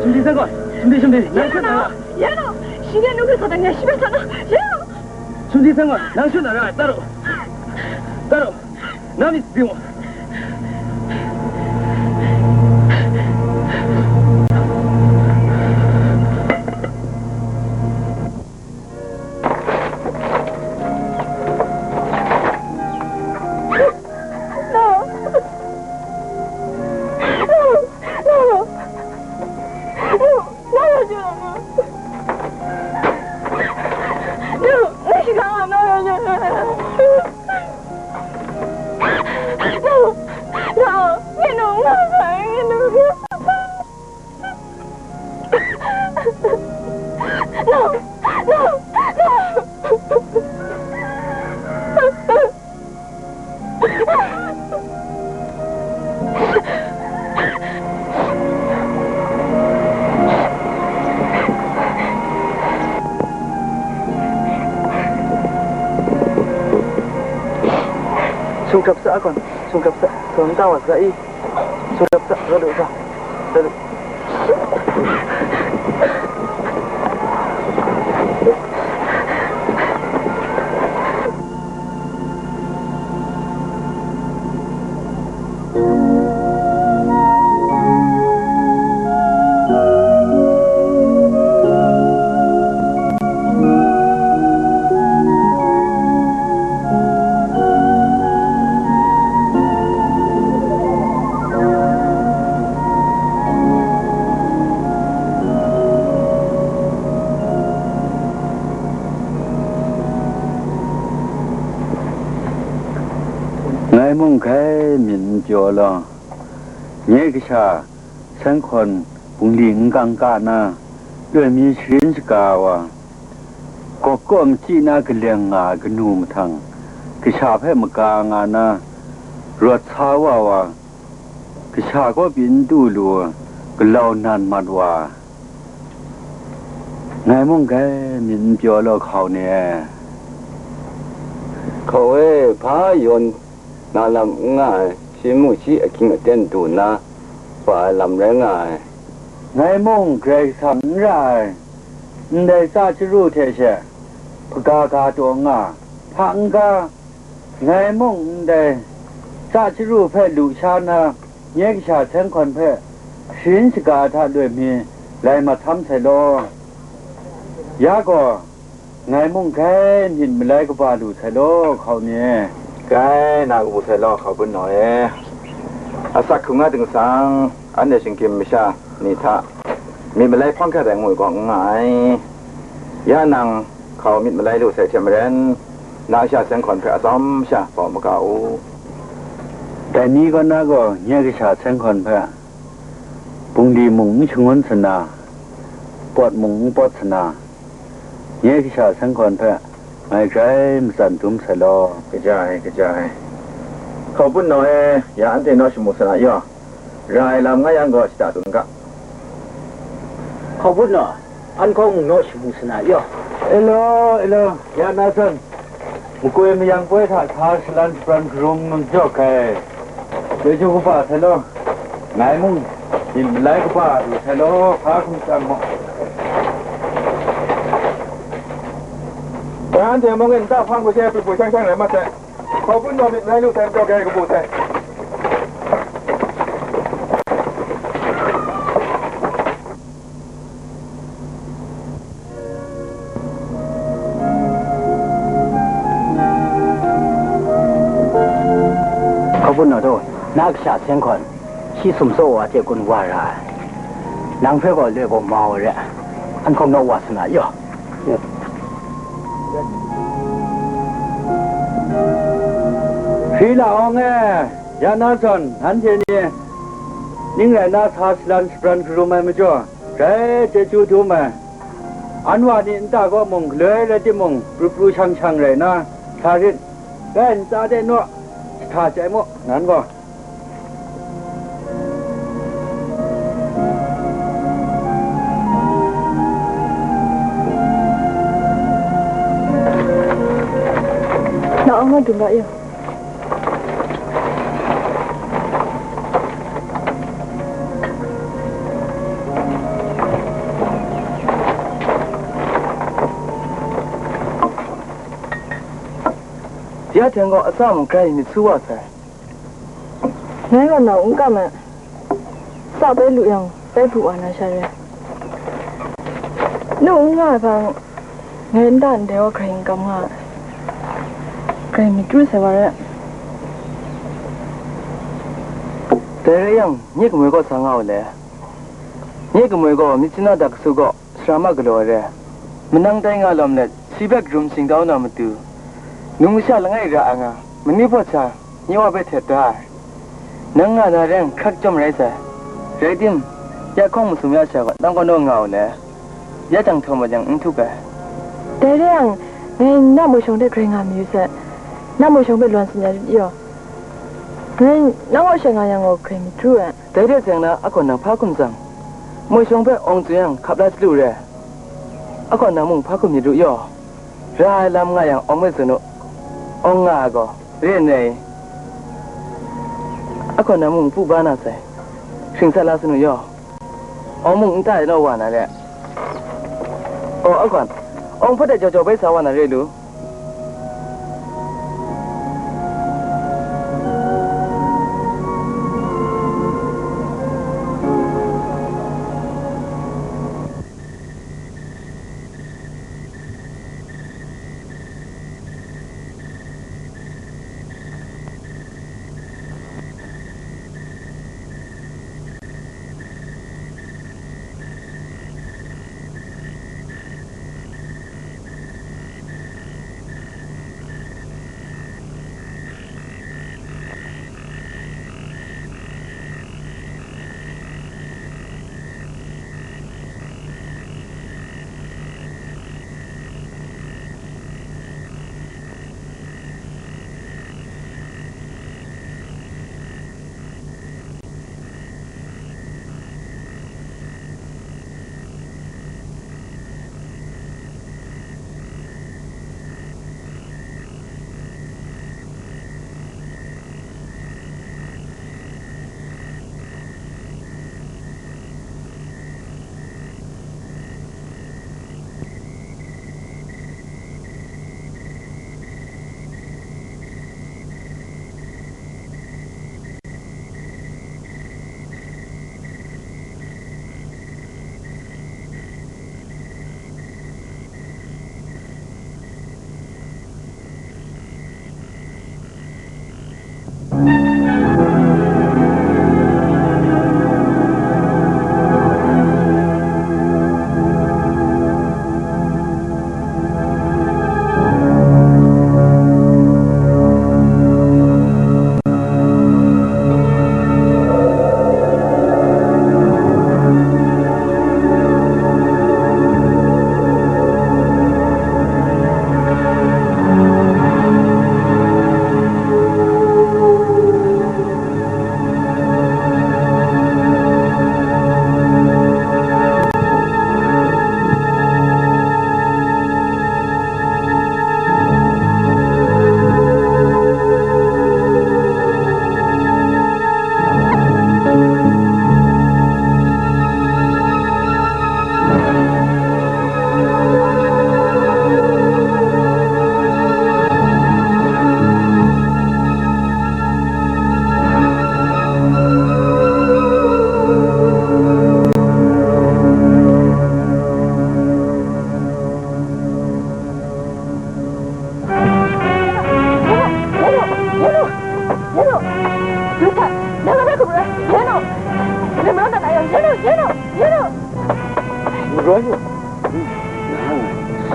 Sumdi, sumdi, sumdi, sumdi, nang shut na. Ya no, shi ne nu ke sa da, ngai shi bai sa na, ya no. Sumdi, sumdi, nang shut na ra, taru. Taru. Na myit byu. Sumhkrap sa a gawn, sumhkrap sa, sumhkrap wa sa i, sumhkrap sa, sa du sa, sa du. Ngai mung grai myit n pyaw law, nye kasha Seng hkawn bungli n kang ka na, loi mi sharin shaga wa, gawk kaw machyi na kaleng nga ai kanu mahtang, kasha hpe maga nga na, rawt sa wa wa, kasha kaw pyi n du lu, galau nan mat wa, ngai mung grai myit n pyaw law, hkau ni e. Hkau e, hpa yawn na lam n nga ai, shi mu shi ahkying aten du nna, wa ai lam rai nga ai. Ngai mung Karai Kasang n ra ai, ndai tsa chyaru hte she hpaga ga taw nga, hpa n-ga, ngai mung ndai tsa chyaru hpe lu sha na, nye kasha Seng hkawn hpe sharin shaga hta loi mi lai mat htam sai law. Ya gaw, ngai mung grai myit malai kaba lu sai law, hkau ni e. Grai na kabu sai law, hkau bun naw e. Asak hkrung a ting sang, anhte shinggyim masha ni hta myit malai hpawng hkrat ai ngu ai gaw n nga ai. Ya nang hkau myit malai lu sai hte maren, na kasha Seng hkawn hpe atsawm sha bau maga u. Dai ni kaw na gaw nye kasha Seng hkawn hpe bungli mung n shangun sa na, pawt mung n pawt sa na, nye kasha Seng hkawn hpe ngai grai matsan dum sai law. Kaja ai, kaja ai. Hkau bun naw e, ya anhte naw shamu sa na yaw, ra ai lam nga yang gaw, shada tsun ga. Hkau bun naw, an hkawng naw shamu sa na yaw. Elo, elo, ya na san. Makoi mayang poi hta sa shalan shapran karum majaw hkai. Chyeju kaba sai law, ngai mung myit malai kaba lu sai law, hpa hkum chyang maw? Anhte mung e nta hpang hku she pui pui shang shang rai mat sai. Hkau bun naw myit malai lu sai majaw hkai kabu sai. Gun na do, na kasha Seng Hkawn, shi sumsaw wa hte gun wa ra ai. Nang hpe gaw loi gaw mau ai re, an hkawm naw wa sa na yaw. Hkri la awng e, ya na zawn, nanhte ni ning rai na sa shalan shabran sharum ai majaw, grai chyeju dum ai. An wa ni nta kaw mung galoi rai timung, pru pru shang shang rai na, sa rit. Rai ntsa de naw, jahta chyai mu, nan gaw. Na ang na dum ra yang. Ya teng gaw atsam grai myit su wa sai. Ngai gaw nang n kam ai. Sa bai lu yang, bai bu wa na sha re. Nu n nga ai hpang, ngai nta ndai wa hkrai n kam nga ai. Hkrai myit kru sai wa re. Dai rai yang, nye kamoi kaw sa nga u le. Nye kamoi gaw myit chyanna dak kasu gaw, sara ma galaw ai re. Manang tai nga lawm let, shi hpe karum shingtau na matu, nung masha langai ra ai nga, manu hpaw sha, nye wa hpe htet da ai. Nang nga na reng hkrak chyawm rai sai. Rai tim, ya hkawng masum ya sha gaw, nang kaw naw nga u le. Ya jang htawm mat yang n htuk ai. Dai rai yang, ngai na moi shawng hte hkrai nga mayu sai. Na moi shawng hpe lwan tsun ya rit yaw. Ngai nang kaw shai nga yang gaw hkrai myit kru ai. Dai hte seng na, a gaw nang hpa hkum tsang? Moi shawng hpe awng tsun yang hkap la chyalu re. A gaw nang mung hpa hkum myit ru yaw. Ra ai lam nga yang awng hpe tsun u. Awng nga ai gaw, re n rai i? A gaw nang mung pu ba na sai. Shing sat la tsun u yaw. Awng mung nta e naw wa na re. Aw, a gaw, awng hpa de jau jau bai sa wa na re lu.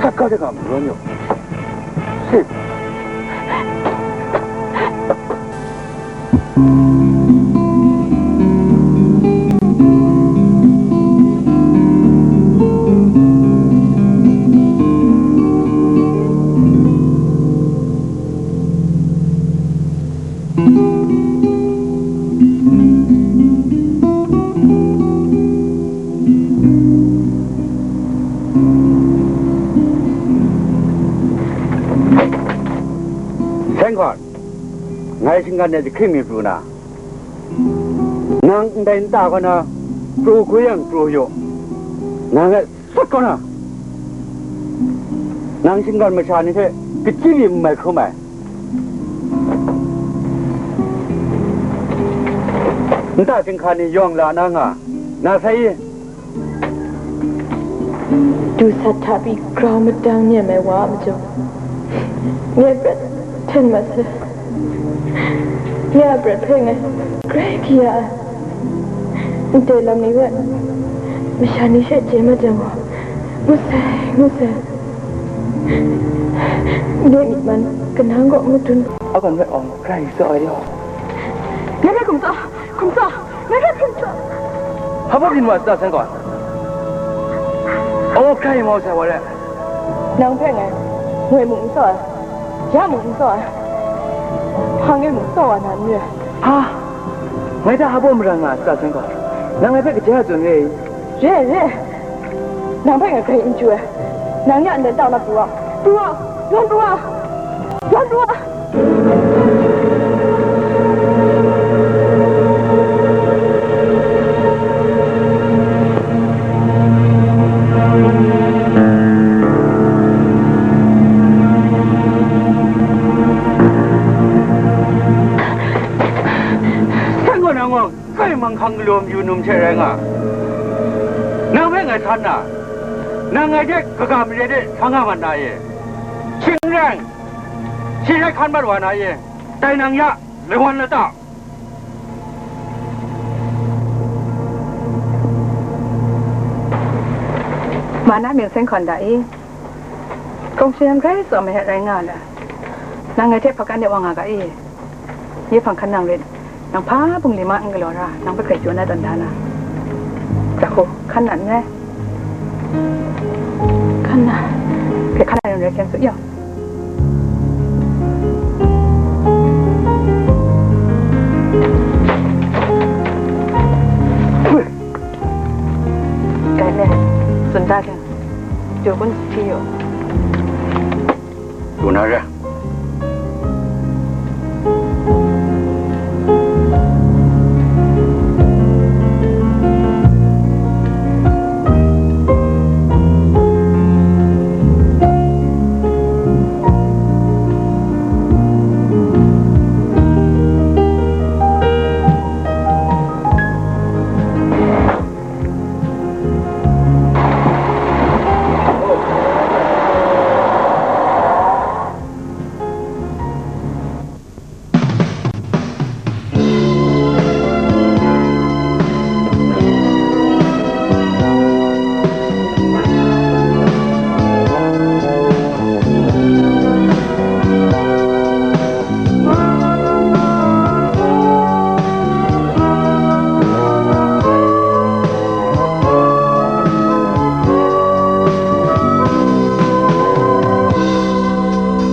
Sat kau de ga, marawn yu. Si. Seng gawn, ngai shinggan de jahkring mi pru na, nang ndai nta kaw na pru hku yang pru yu, nang e sat kaw na, nang shinggan masha ni hte kachyi byin n mai hkrum ai. Nta chyinghka ni yawng la na nga, na sai i? Du sat hta pyi grau madang nem ai wa a majaw, nye prat hten mat sai. Nye a prat hpe ngai grai hkye ya ai. Ndai lam ni hpe masha ni she chye mat jang gaw, ngut sai, ngut sai. Nye myi man kanang kaw madun. A gawn rai awng grai tsaw ai de. Ngai hpe hkum tsaw, hkum tsaw, ngai hpe hkum tsaw. Hpa byin wa sata, Seng gawn? Aw, hkrai mau sai wa re. Nang hpe ngai ngoi mung n tsaw ai, ya mung n tsaw ai, hpang e mung tsaw wa na n re. Ha! Ngai hta hpa baw mara nga a sata, Seng gawn? Nang ngai hpe kaja tsun re i? Re, re. Nang hpe ngai grai n chyu ai. Nang ya ndai tau na pru wa, pru wa, yawn pru wa, yawn pru wa. Seng gawn nang gaw kai manghkang galaw mayu num hte rai nga, nang hpe ngai san na, nang ngai hte kaga mare de sa nga mat na ye? Shing n rai, shi hte hkan mat wa na ye? Dai nang ya, laiwan lata. Ma na myit Seng gawn da i? Kawng shayam grai tsaw mahet rai nga la, nang ngai hte hpakan de wa nga ga i? Nye hpang hkan nang rit, nang hpa bungli ma n galaw ra, nang hpe grai jaw na tawn da na. Hkra hku, hkan na n rai? Hkan na. Hkye hkan na rai hkyen tsun yaw. Dai le, tsun da jang, jaw kun si hti yaw. Lu na re.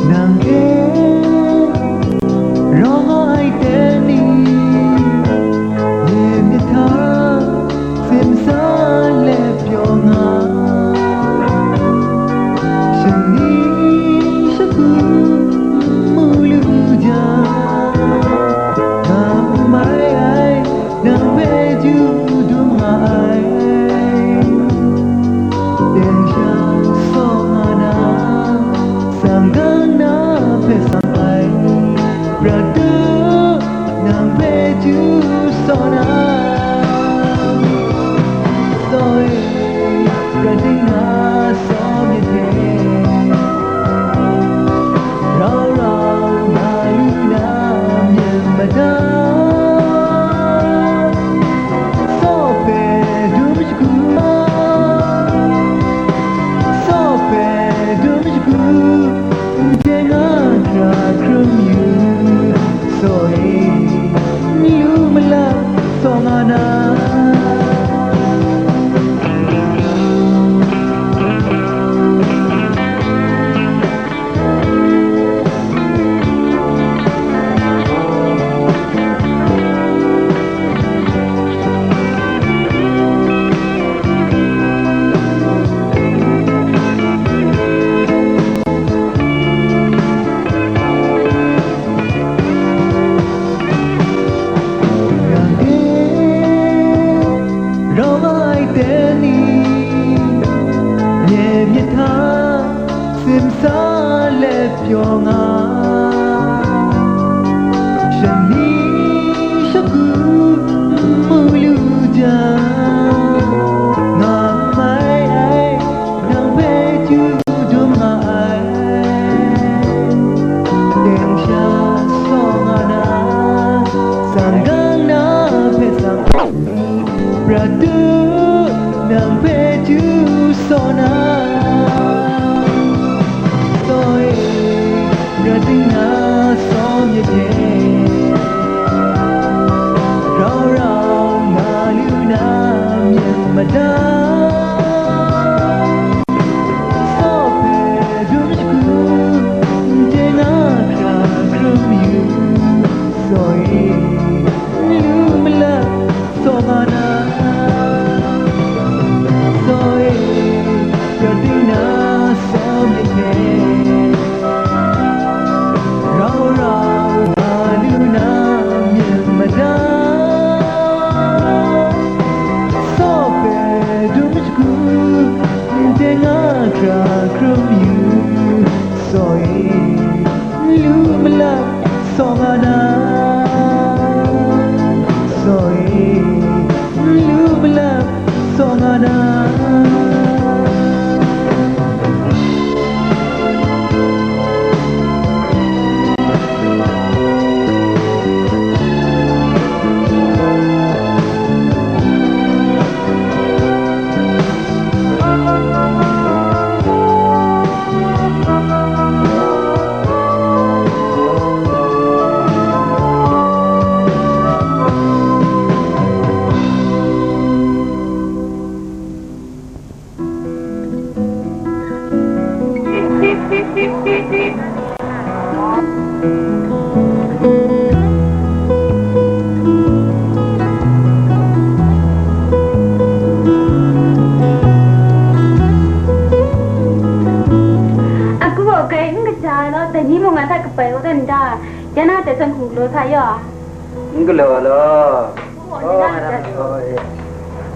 Nang hte rawng ai ten ni, myit myit hta tsim san let pyaw nga, shani shagu mu lu jang, kam mai ai nang hpe ju dum nga ai. Teng sha saw nga na, sang gang na hpe sang ai, prat tu nang hpe ju saw na, saw e, prat ding na saw myit hte. Sa let pyaw nga, shani shagu n mu lu jang, nga mai ai, nang hpe chyu dum nga ai. Teng sha saw nga na, sang gang na hpe sang prat tu, nang hpe chyu saw na, saw e, prat ding na saw myit hte, rau rau nga lu na myit mada, saw hpe dum shagu, n teng a hkra hkrum yu, saw e, n lu malat saw nga na, saw e, prat ding na saw myit hte, rau rau nga lu na myit mada, saw hpe dum shagu, n teng a hkra hkrum yu, saw e, n lu malat saw nga na, saw e, n lu malat saw nga na. Aku gaw grai n kaja ai law, dai ni mung ngai hta kabai u dan da, ya na dai zawn hkum galaw sa yaw. N galaw law.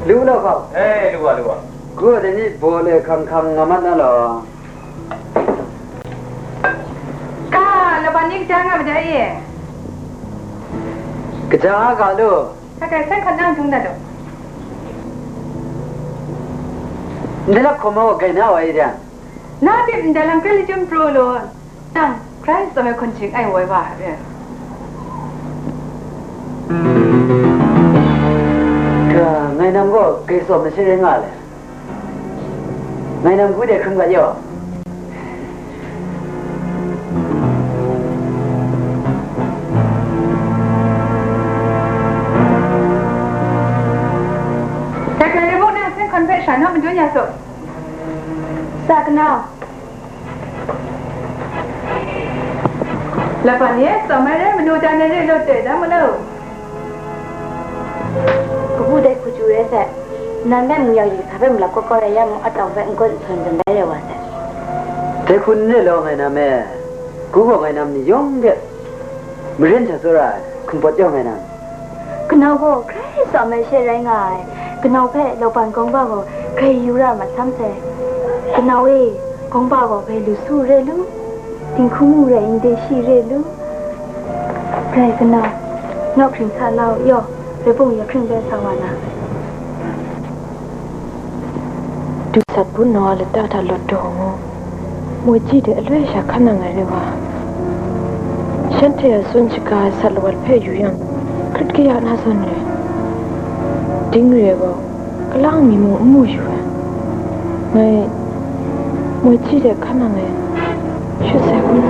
Lu na hkau. E, lu wa, lu wa. Gaw dai ni baw le hkang hkang nga mat na law. Ka, laban ni kaja nga maja e? Kaja nga ga lu. Hta kai san hkan nang dung na lu. Ndai lap hkawm gaw gai na wa i de. Na tip ndai lam krai lachyum pru lu. Nang, Krai tsawm ai hkunhking ai woi wa, e. Ga, ngai nam gaw gai tsawm masha rai nga le. Ngai nam hku de hkrum ga yaw. Dai hkra rai muk na, sen hkawn hpe sha naw madun ya su. Sa kanau. Laban e, tsawm ai rai manu, dan ai re law, toi da mu law. Kabu dai hku chyu rai sai, nan hpe mu yang yu sa hpe malap kawt kawt rai ya mung, atawng hpe n-gun n-sawn zam bai rai wa sai. Dai hku n re law, ngai nam e, kabu gaw ngai nam ni yawng hte maren hta tsawra ai, hkum pawt yawng ngai nam. Kanau gaw Krai tsawm ai she rai nga ai. Kanau hpe Laban kawngba gaw grai yu ra mat sam sai. Kanau e, kawngba gaw grai lu su re lu, dinghku mu rai ndai shi re lu. Grai kanau, nawk hkring sa lau yaw, rai bung ya hkring bai sa wa na. Dusat bu naw a lata hta lawt daw ngu, Moichi de aloi sha hkan nang ai re wa. Shanhte a tsun shaga ai sat lawat hpe yu yang, hkrit kaya na zawn re. Ding re ai gaw, kalang mi mung n mu yu ai. Ngai Moichi de hkan nang ai. Shut sai kun.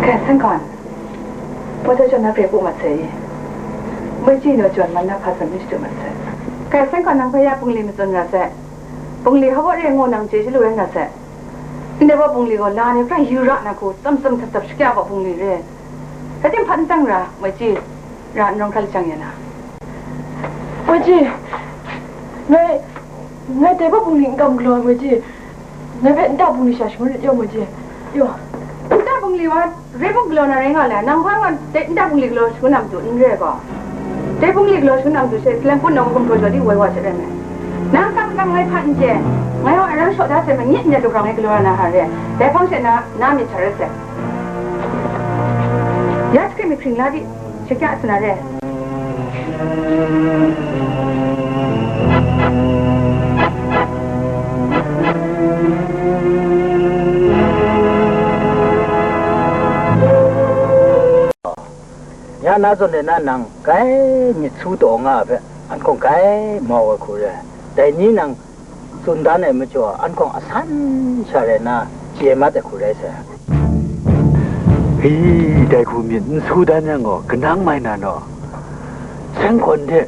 Kai Senggawn, Moichi jaw na grai bu mat sai i? Moichi naw jaw man na hpa zawn n shadu mat sai. Kai Senggawn, nang hpe ya bungli matsun ra sai. Bungli hpa re ngu nang chye chyalu rai nga sai. Ndai wa bungli gaw la ni hkra yu ra na hku, tsam tsam htap htap shakya wa bungli re. Rai tim hpat n tang ra, Moichi, ra n rawng hkra lajang ya na. Moichi, ngai, ngai dai wa bungli n kam galaw ai, Moichi. Ngai hpe nta bungli sha shangun rit yaw, Moichi. Yaw. Nta bungli wa, Grai mung galaw na rai nga le, nang hpa nga dai nta bungli galaw shangun na matu n re gaw, dai bungli galaw shangun na matu she, salang pun nawng gumhpraw jaw di woi wa she rai nme. Nang kam kam ngai hpa n chye, ngai wa aran shaw da se, manyit n ya du grang e galaw na na hta re, dai hpang she na, na myit sha rai se. Ya sakri myit hpring la di, shakya sa na re. Ya na zawn e na nang grai myit su taw nga ai hpe, an hkawng grai mau ai hku re ai. Dai ni nang tsun dan ai majaw, an hkawng asan sha rai nna chye mat ai hku rai sai. Hi, dai hku myit n su dan yang gaw, kanang mai na naw? Seng hkawn hte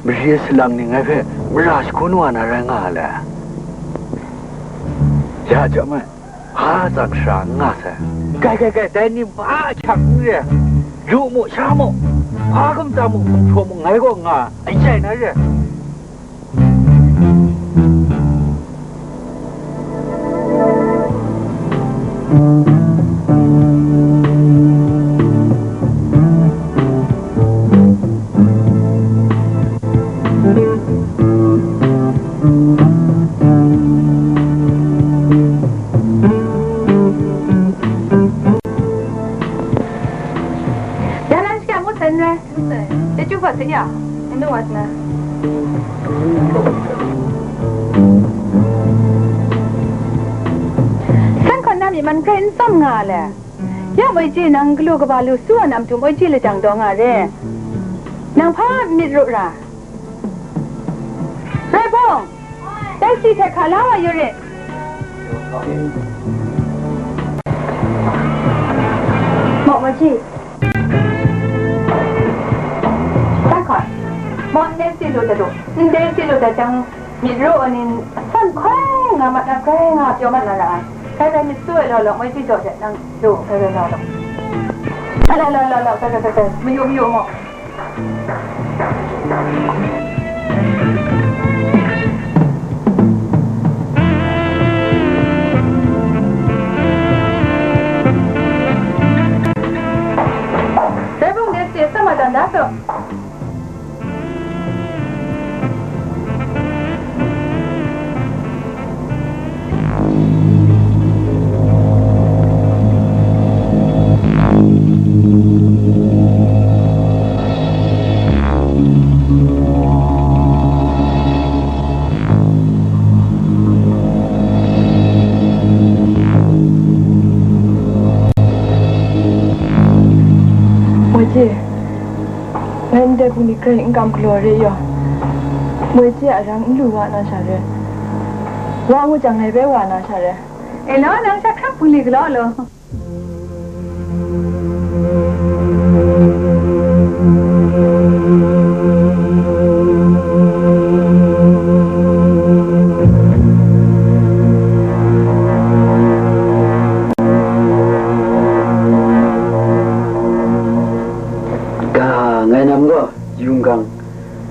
mare salang ni ngai hpe mara shagun wa na rai nga a le? Ya chyawm ai, hpa tsang sara n nga sai. Kai, kai, kai, dai ni mung ahkyang n re ai. Lu mu, sha mu, hpa gamta mu, gumhpraw mu, ngai gaw nga ai, n chye na re ai. Jalan sikit, ngut sai n rai. Chyeju hpa se ya? Anu wat na. San hkawn na myi man hkrai n tsawm nga le. Ya moi ji nang galu kaba lu su wa na matu moi ji lajang daw nga re. Nang hpa myit ru ra. Rai bung! Taxi hte hka la wa yu rit. Maw, Maji. Bai hkoi. Maw, ndai si lu dat u. Ndai si lu dat jang, myit ru ai ni san hkoi nga mat na, hkoi nga pyaw mat na ra ai. Hkoi hkoi myit su ai law law, Maji jaw de nang lu, hkoi hkoi law law. Ai, law, law, law, law, hkoi hkoi hkoi hkoi. Mayu, mayu maw. Dai bung de si sama dan da su. Moi ji, ngai ndai bungli hkrai n kam galaw re yaw. Moi ji a rang n lu wa na sha re. Wa ngu jang ngai bai wa na sha re. E law, nang sha hkrap bungli galaw law. Ga, ngai nam gaw yung gang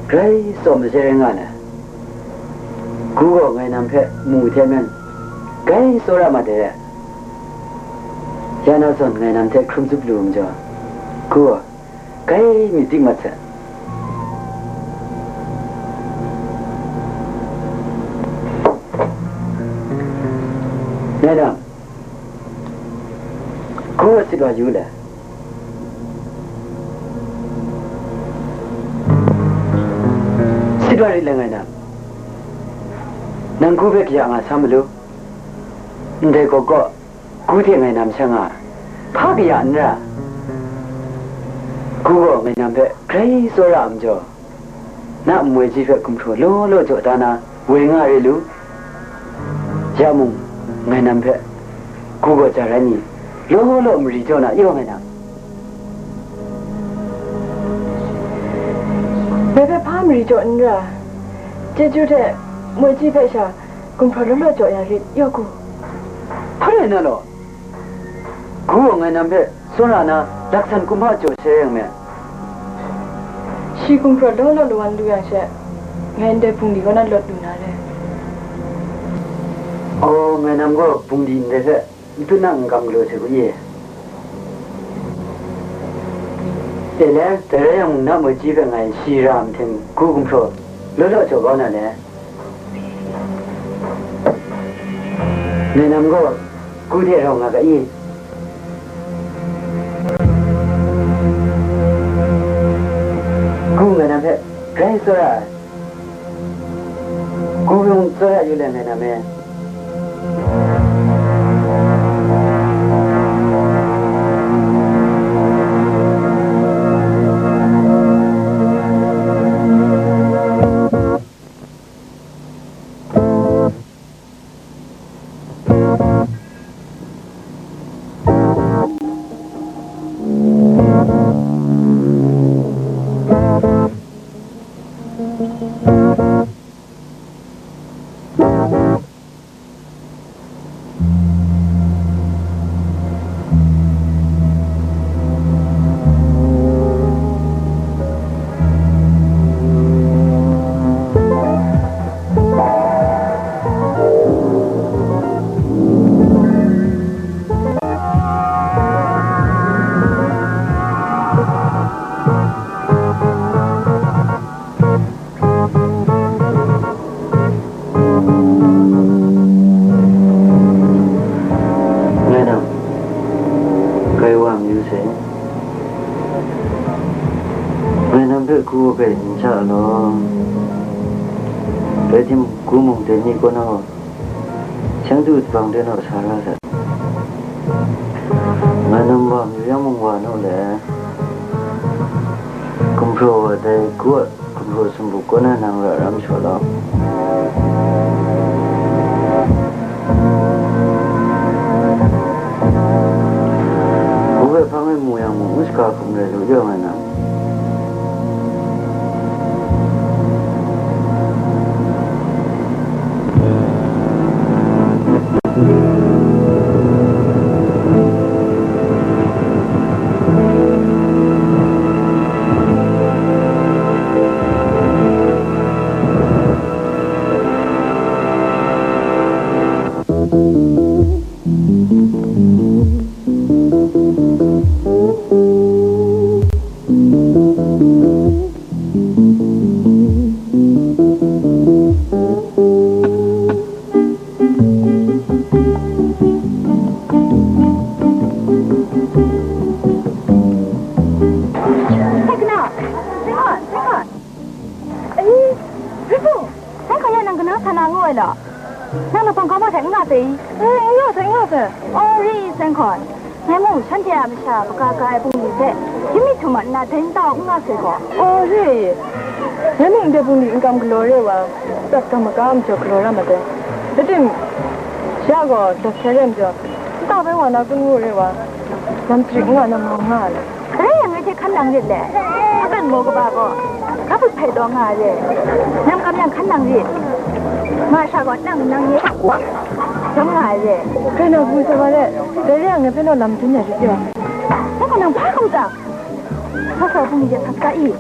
grai tsawm ai hte rai nga na. Gu gaw ngai nam hpe mu hte maren, grai tsawra mat ai re. Ya na zawn ngai nam hte hkrum zup lu majaw, gu gaw grai myit dik mat sai. Ngai nam, gu gaw sit wa yu le. Sit wa rit le ngai nam. Nang gu hpe kaya nga sa malu. Ndai gaw gaw, gu hte ngai nam sha nga, hpa kaya n ra. Gu gaw ngai nam hpe grai tsawra ai majaw, na moi ji hpe gumhpraw law law jaw da na woi nga re lu. Ya mung, ngai nam hpe gu gaw ja rai ni, law law mari jaw na yaw ngai nam. Ngai hpe hpa mari jaw n ra, chyeju hte moi ji hpe sha gumhpraw law law jaw ya rit, yaw gu. Hpa rai na law, gu gaw ngai nam hpe tsawra na laksan kumhpa jaw sai rai nme. Shi gumhpraw law law lawan lu yang she, ngai ndai bungli kaw na lawt lu na re. Aw, ngai nam gaw bungli ndai hpe n tut na n kam galaw se ku ye. Dai le, dai rai yang, na maji hpe ngai shi ra ai mahtang, gu gumhpraw law law jaw kau na le. Ngai nam gaw gu de rau nga ga i? Gu ngai nam hpe grai tsawra ai. Gu mung tsawra yu let ngai nam e. Ngai nang, kai wa mayu sai. Ngai nang hpe gu kai n sha law. Rai timung, gu mung dai ni kaw na gaw, seng du bang de naw sa ra sai. Ngai nang wa mayu yang mung wa naw le. Gumhpraw wa dai gu a gumhpraw sumpu kaw na nang ra ram shaw law. Gu hpe hpang e mu yang mung, ngu shaga hkum rai lu jaw nga na. Hei, kanaw! Hei, hei, hei! Ai, Rai Hpung, Seng Hkawn ya nang kanaw sa na ngu ai law? Nang lapang kau ma hte n nga sai i? Ai, n nga sai, n nga sai. Aw, re i, Seng Hkawn. Ngai mu, shanhte a masha kaga ga ai bungli hpe, hkying mi htum a nna dai nta u n nga sai gaw. Aw, re i. Ngai mung ndai bungli n kam galaw re wa, prat kam maga majaw galaw ra mat ai. Rai tim, sha gaw dawt sai re ai majaw, nta bai wa na kun ngu re wa, lam chyarit n nga na mau nga ai. Sarai yang ngai hte hkan nang rit le, hpa kan maw kaba gaw, grap hput hpai taw nga ai re, nang kam yang hkan nang rit, nga sha gaw nang, nang nye hta dam nga ai re. Hkrai nang hpung sa wa let, dai re yang ngai hpe naw lam dun ya rit wa. Nang gaw nang hpa hkum tsang? Sa sa bungli de sa sa i?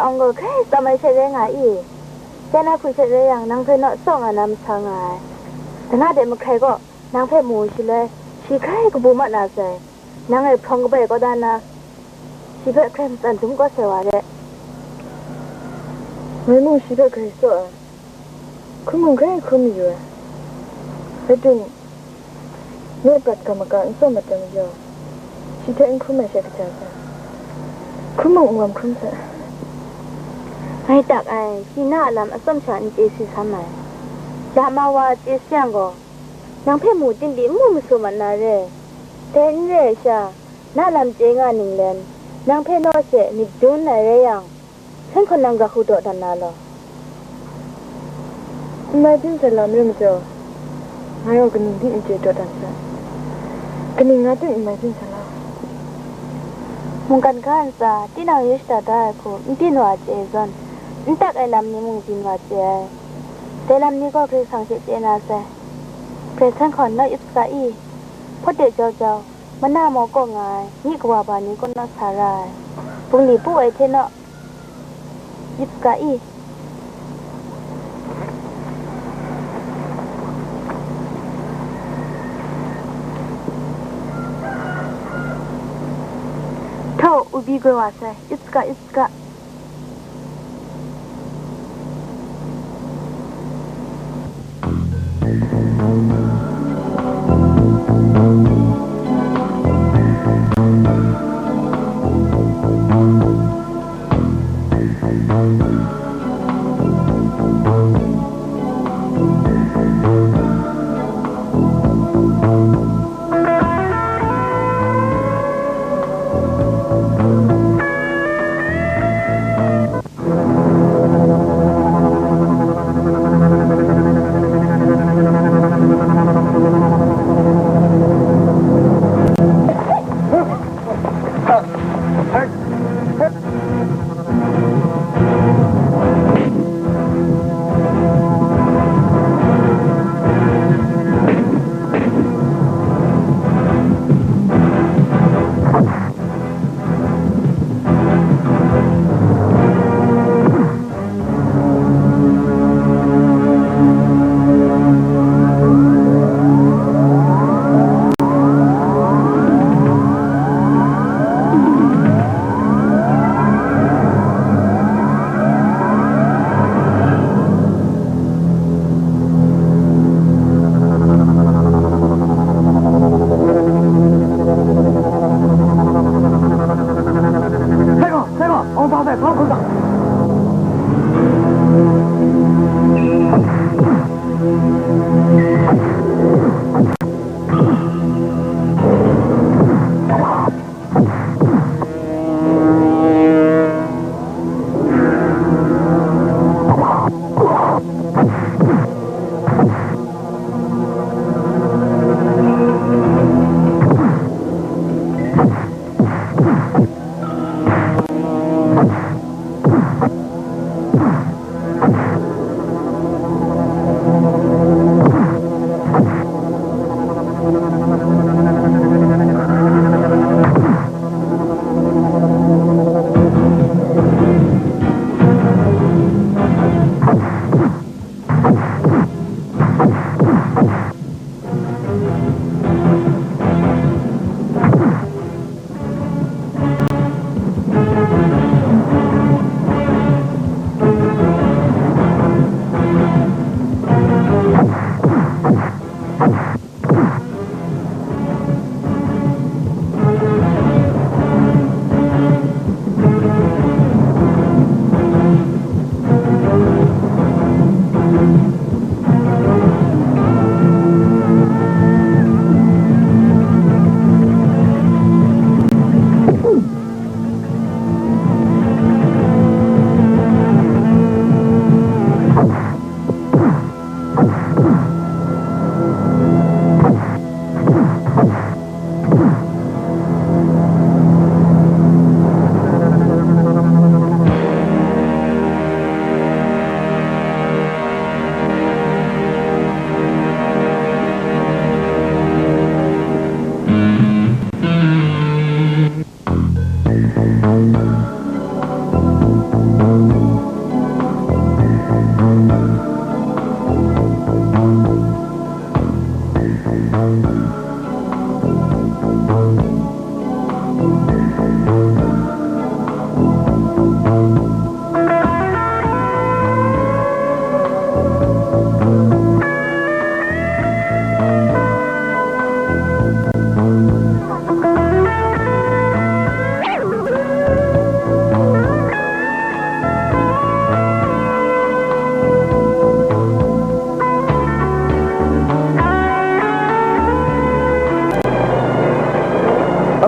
awng gaw grai tsam ai she rai nga i? Chyen ai hku she rai yang, nang hpe naw tsaw nga na masa nga ai. Dana de mahkrai gaw, nang hpe mu shaloi, shi grai kabu mat na sai. Nang e hprawng kabai kau da na, shi hpe hkrai matsan dum kau sai wa re. Ngai mung shi hpe grai tsaw ai. Hkrum mung grai hkrum mayu ai. Rai tim, nye prat ga maga n tsawm mat ai majaw, shi hte n hkrum ai she kaja sai. Hkrum mung n lam hkrum sai. Ngai tak ai, shi na a lam atsawm sha n chye si san ai. Lama wa chye sayang gaw, nang hpe mu tim pyi n mu masu mat na re. Dai n re ai sha, na lam chye nga ninglen, nang hpe naw she myit dun ai rai yang, Sen hkawn nang ga hku dawdan na law? N mai byin sai lam rai majaw, ngai gaw kaning di n chye dawdan sai? Kaning nga tim n mai byin sai lam? Mungkan ga ntsa, tinang yu shada da ai hku n byin wa chye ai zawn, n tak ai lam ni mung byin wa chye ai. Dai lam ni gaw Karai Kasang she chye na sai. Karai Sen hkawn naw ip saga i? Hpawt de jau jau, mana maw kaw nga ai, myi kawa ba ni kaw naw sa ra ai, bungli pu ai hte naw, ip saga i? Htaw, ubi goi wa sai, ip saga, ip saga.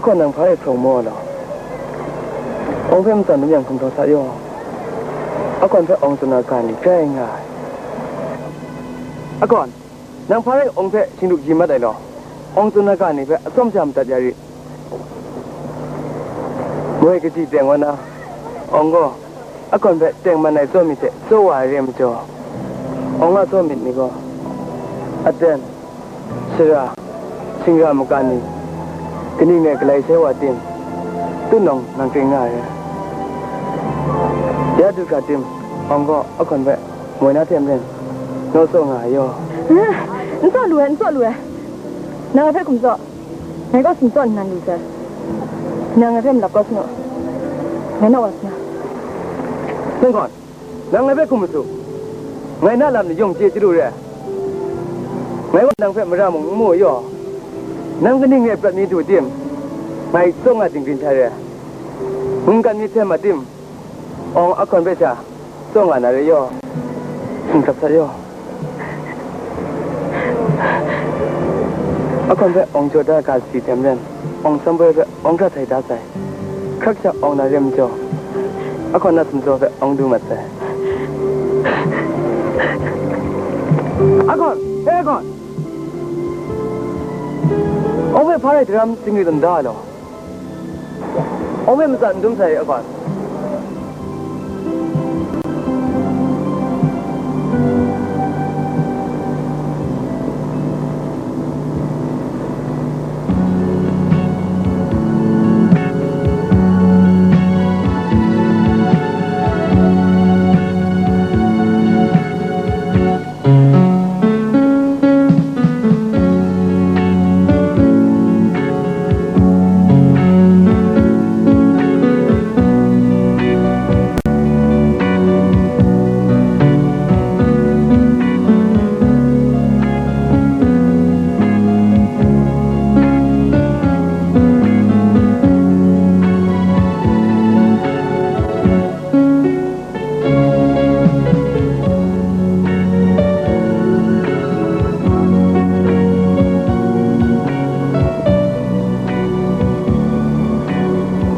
Kaw nang hpa rai hprawng maw law? Awng hpe matsan dum yang hkum htaw sa yaw. Akwan hpe awng tsun na ga ni grai nga ai. Akwan, nang hpa rai awng hpe shingduk yi mat ai law? Awng tsun na ga ni hpe atsawm sha madat ya ri. Moi kaji teng wa na, awng gaw akwan hpe tengman ai tsawm myit hte tsaw wa ai re ai majaw, awng a tsawm myit ni gaw, aten, sara, shingra maka ni, kaning de galai sai wa tim, tutnawng nang kring nga ai. Ya du hkra tim, awng gaw akwan hpe moi na hte maren, naw tsaw nga ai yaw. N tsaw lu ai, n tsaw lu ai. Nang ngai hpe hkum tsaw. Ngai gaw sin tsaw nnan lu sai. Nang ngai hpe malap kau sanu. Ngai naw wa sana. Nang gawn, nang ngai hpe hkum masu. Ngai na lam ni yawng chye chyalu re ai. Ngai gaw nang hpe mara mung n mu yaw. Nang kaning re prat mi du tim? Ngai tsawng nga dinggrin hta re ai. Mungkan mi hten ma tim? Awng ahkawn hpe sha tsawng nga na re yaw. Singkap sa yaw. Ahkawn hpe awng jaw da ga si tem ren, awng samboi hpe awng hkra sai da sai. Hkrak sha awng na re majaw, ahkawn na sumjaw hpe awng du mat sai. Ahkawn, e ahkawn! Awng hpe hpa rai daram singwi tawn da ai law? Awng hpe matsan n dum sai, ahkawn.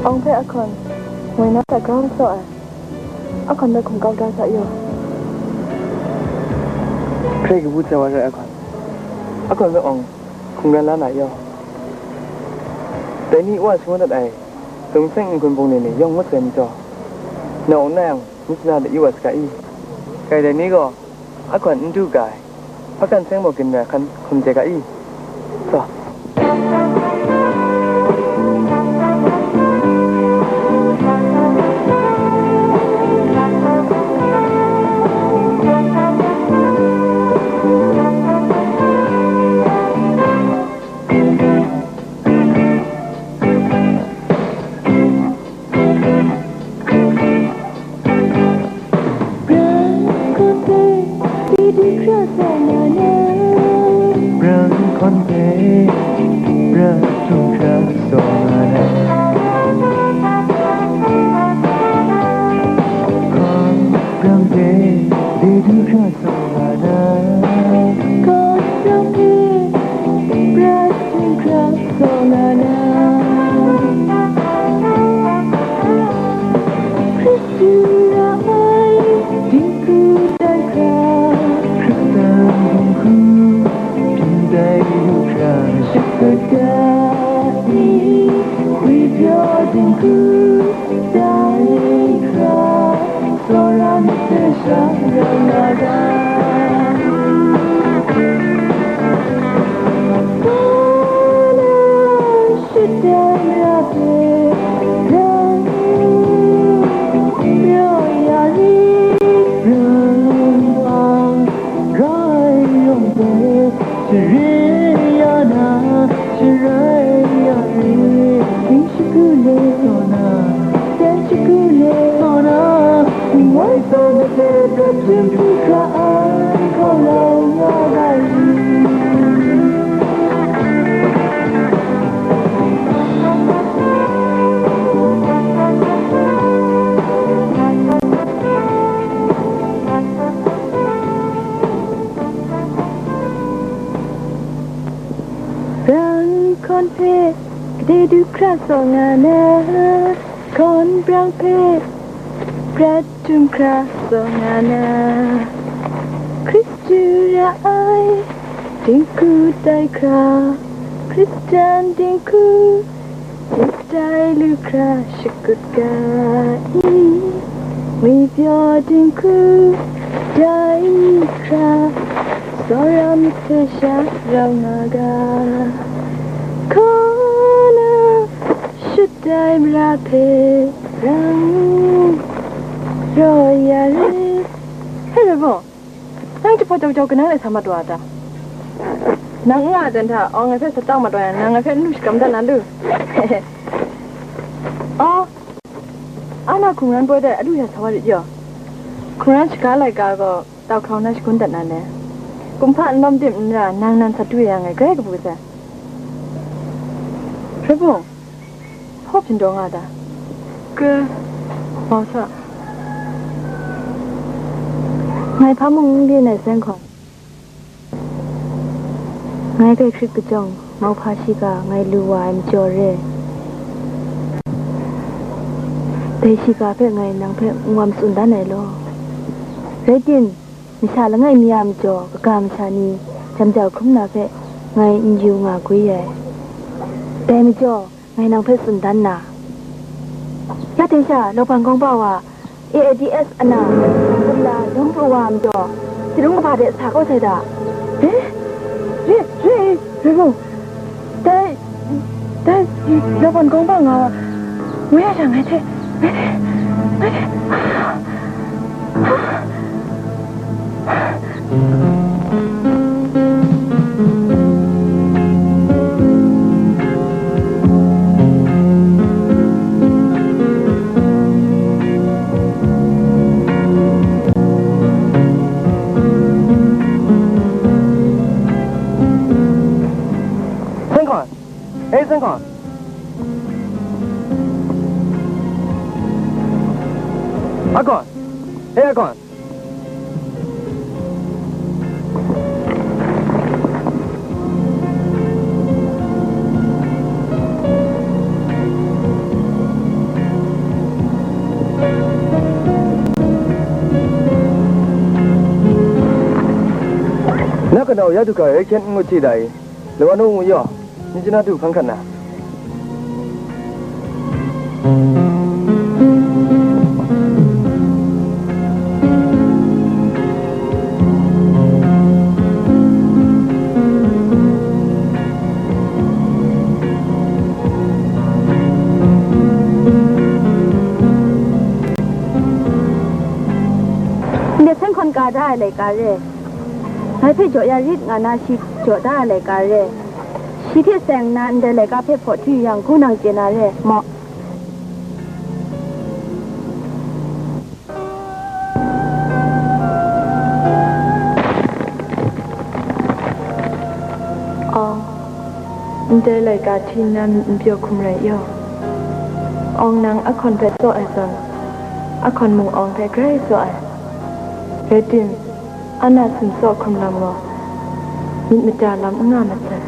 Awng hpe ahkawn, moi na hta grau n saw ai. Ahkawn hpe hkum kau da sa yaw. Hkrai kabu sai wa rai ahkawn. Ahkawn hpe awng hkum ran la na yaw. Dai ni wa shangun dat ai, lungseng n-gun bungli ni yawng ngut sai majaw, nawng n na yang, myit sana de yu wa saga i? Kai dai ni gaw, ahkawn n du ga ai, hpakan seng maw gin mara hkan hkum chye ga i? Tsaw. Brang hkawn hpe, brang htum hkra saw nga na. Hkawn brang hpe, de du hkra saw nga na. Hkawn brang hpe, brang htum hkra saw nga na. Hkristu ra ai dinghku tai hkra, Hkristu dinghku, dinghku tai hkra, shakadat ni, ngwipyaw dinghku tai hkra, tsawra myit hte sha rau nga ga. Shut down ya hpe, rau, rau ya ri, rau wa, rai yawng hpe, share ya na, sharai ya ri, ning shagu le taw na, dan shagu le taw na, ning wai taw na hte prat hpring hkra ai, hkau rau nga ai. Brang hkawn hpe, De du hkra saw nga na, hkawn brang hpe prat htum hkra saw nga na, Hkristu ra ai dinghku tai hkra, Hkristan dinghku, Hkristai lu hkra shakut ga i, ngwi pyaw dinghku tai hkra, tsawra myit hpe sha rau nga ga, hkaw na shut ai mara hpe rang raw ya rit. Hei, Revo, nang jahpawt jau jau kanang lai sa mat wa ta? Nang n nga ai dan hta, awng ngai hpe sa tau mat wa yang, nang ngai hpe n lu shakram dat na lu? Aw, Ana hkungran poi de alu ya sa wa rit yaw. Hkungran shaga laika gaw tau hkrau na shagun dat na le. Kumhpa n lawm tim n ra, nang nan sa du ya ngai grai kabu sai. Hpre bung, hpaw byin daw nga ta? Ke, mau sa. Ngai hpa mung n byin ai Seng Hkawn. Ngai hpe hkrit kajawng, mauhpa shiga ngai lu wa ai majaw re. Dai shiga hpe ngai nang hpe n wa matsun dan ai law. Rai tim, masha langai mi a majaw kaga masha ni jam jau hkrum na hpe ngai n yu nga gwi ai. Dai majaw, ngai nang hpe tsun dan na, ya hte sha Lawban Kawngba wa A I D S ana kumla lawm pru wa a majaw, chyarung kaba de sa kau sai da. E? Re, re, re mung. Dai, dai, Lawban Kawngba nga wa, ngu ya sha ngai hte, ngai hte, ngai hte. Seng Hkawn! E, Seng Hkawn! A Hkawn! E, A Hkawn! Na kanau ya du ga rai hkyen n ngut hti da i? Lawan u ngu yaw, n chana du hkan hkan na. Ndai Seng Hkawn ka da ai laika re, ngai hpe jaw ya rit nga na shi jaw da ai laika re, shi hte seng nna ndai laika hpe hpaw hti yang, hku nang chye na re, maw? Awng, ndai laika hti nna myit n pyaw hkum rai yaw. Awng nang Ahkawn hpe tsaw ai zawn, Ahkawn mung awng hpe grai tsaw ai. Rai tim, Ana tsun tsaw hkrum lam gaw, myit mada lam n nga masai.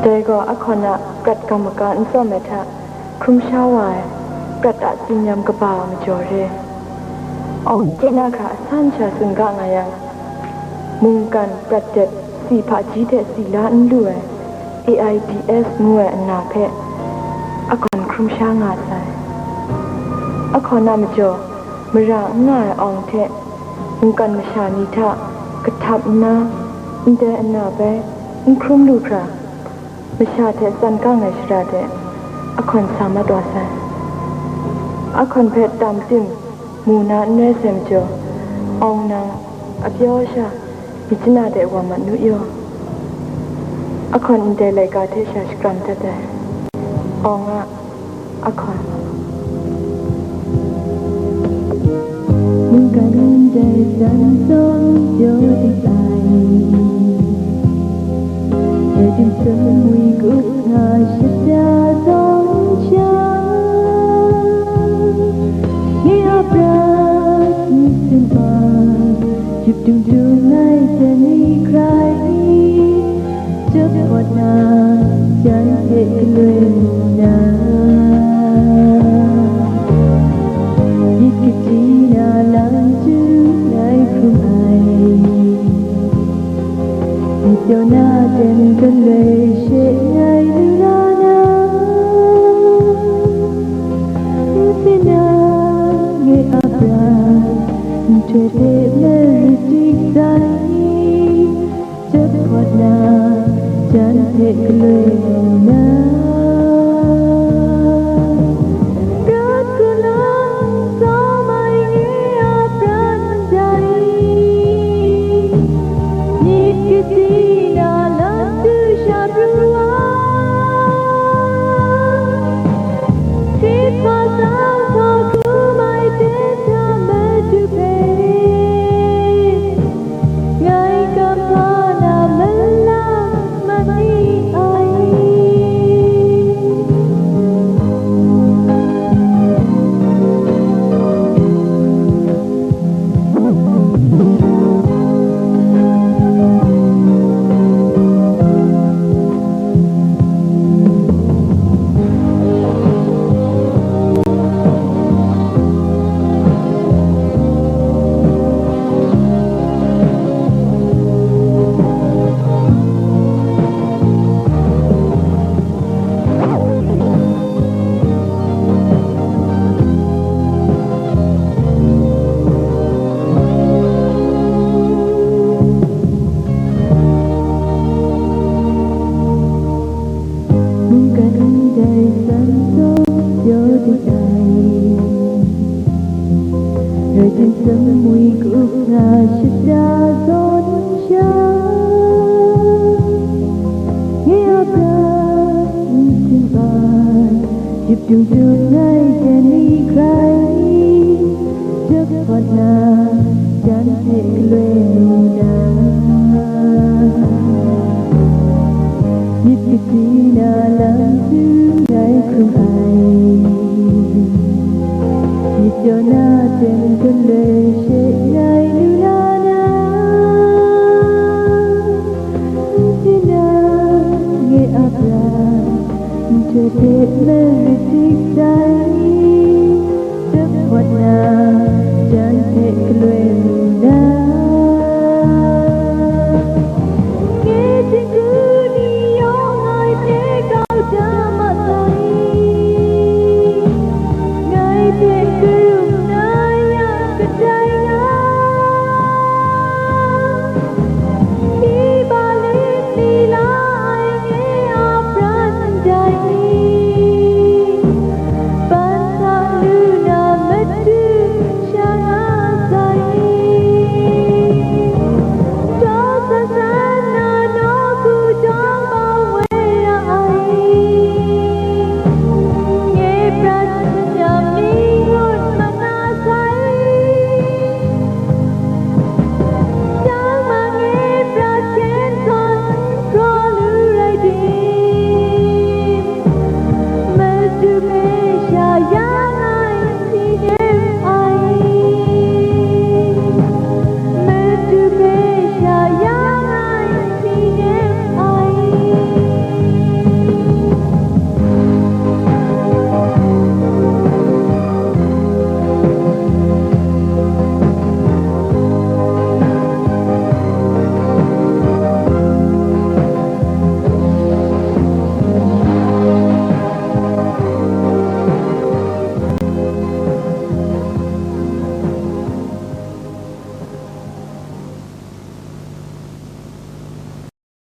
Dai gaw Ahkawn a prat gam maga n tsawm ai hta, hkrum sha wa ai prat a tsin yam kaba wa majaw re. Awng chye na hkra a san sha tsun ga nga yang, mungkan prat dep si hpaji hte si la n lu ai A I D S ngu ai ana hpe Ahkawn hkrum sha nga sai. Ahkawn a majaw, mara n nga ai awng hte mungkan masha ni hta kahtap nna, ndai ana bai n hkrum lu hkra, masha hte tsan kang ai shara de Ahkawn sa mat wa sai. Ahkawn hpe tam tim mu na n rai sai majaw, awng nang a pyaw sha, myit chana de wa mat nu yaw. Ahkawn ndai laika hte sha shakram dat ai. Awng a, Ahkawn. Mungkan ndai san sawng jaw di ai. Dai tim sum wi gup nga shada zawn sha, nye a prat ni sin ma, yup dung dung ai jan ni hkrai ni, tup wat na, Jan hte galoi mu na, myit kachyi na lam tu ngai hkrum ai. Myit yaw na jan galoi she ngai lu la na, nsin na ngai a bra, nhtoi hte marit dik sai. Jep hkawt na, jan hte galoi lu na, rat kunang tsawm ai nye a pran dai, myit kachyi na lam tu sha pru ai. Hkrit hpa sang hpa hkrum ai hte hta madu hpe, ngai kamhpa na malang mat ni ai. Mungkan ndai san taw pyaw dik ai, rai tim sumwi ka-up na shada zawn sha, nye a bra n sin bai, jip dung dung ai jan ni hkrai, jep hkawt na, jan hte galoi mu na, myit kachyi na lam tu ngai hkrum ai. Myit yaw na jan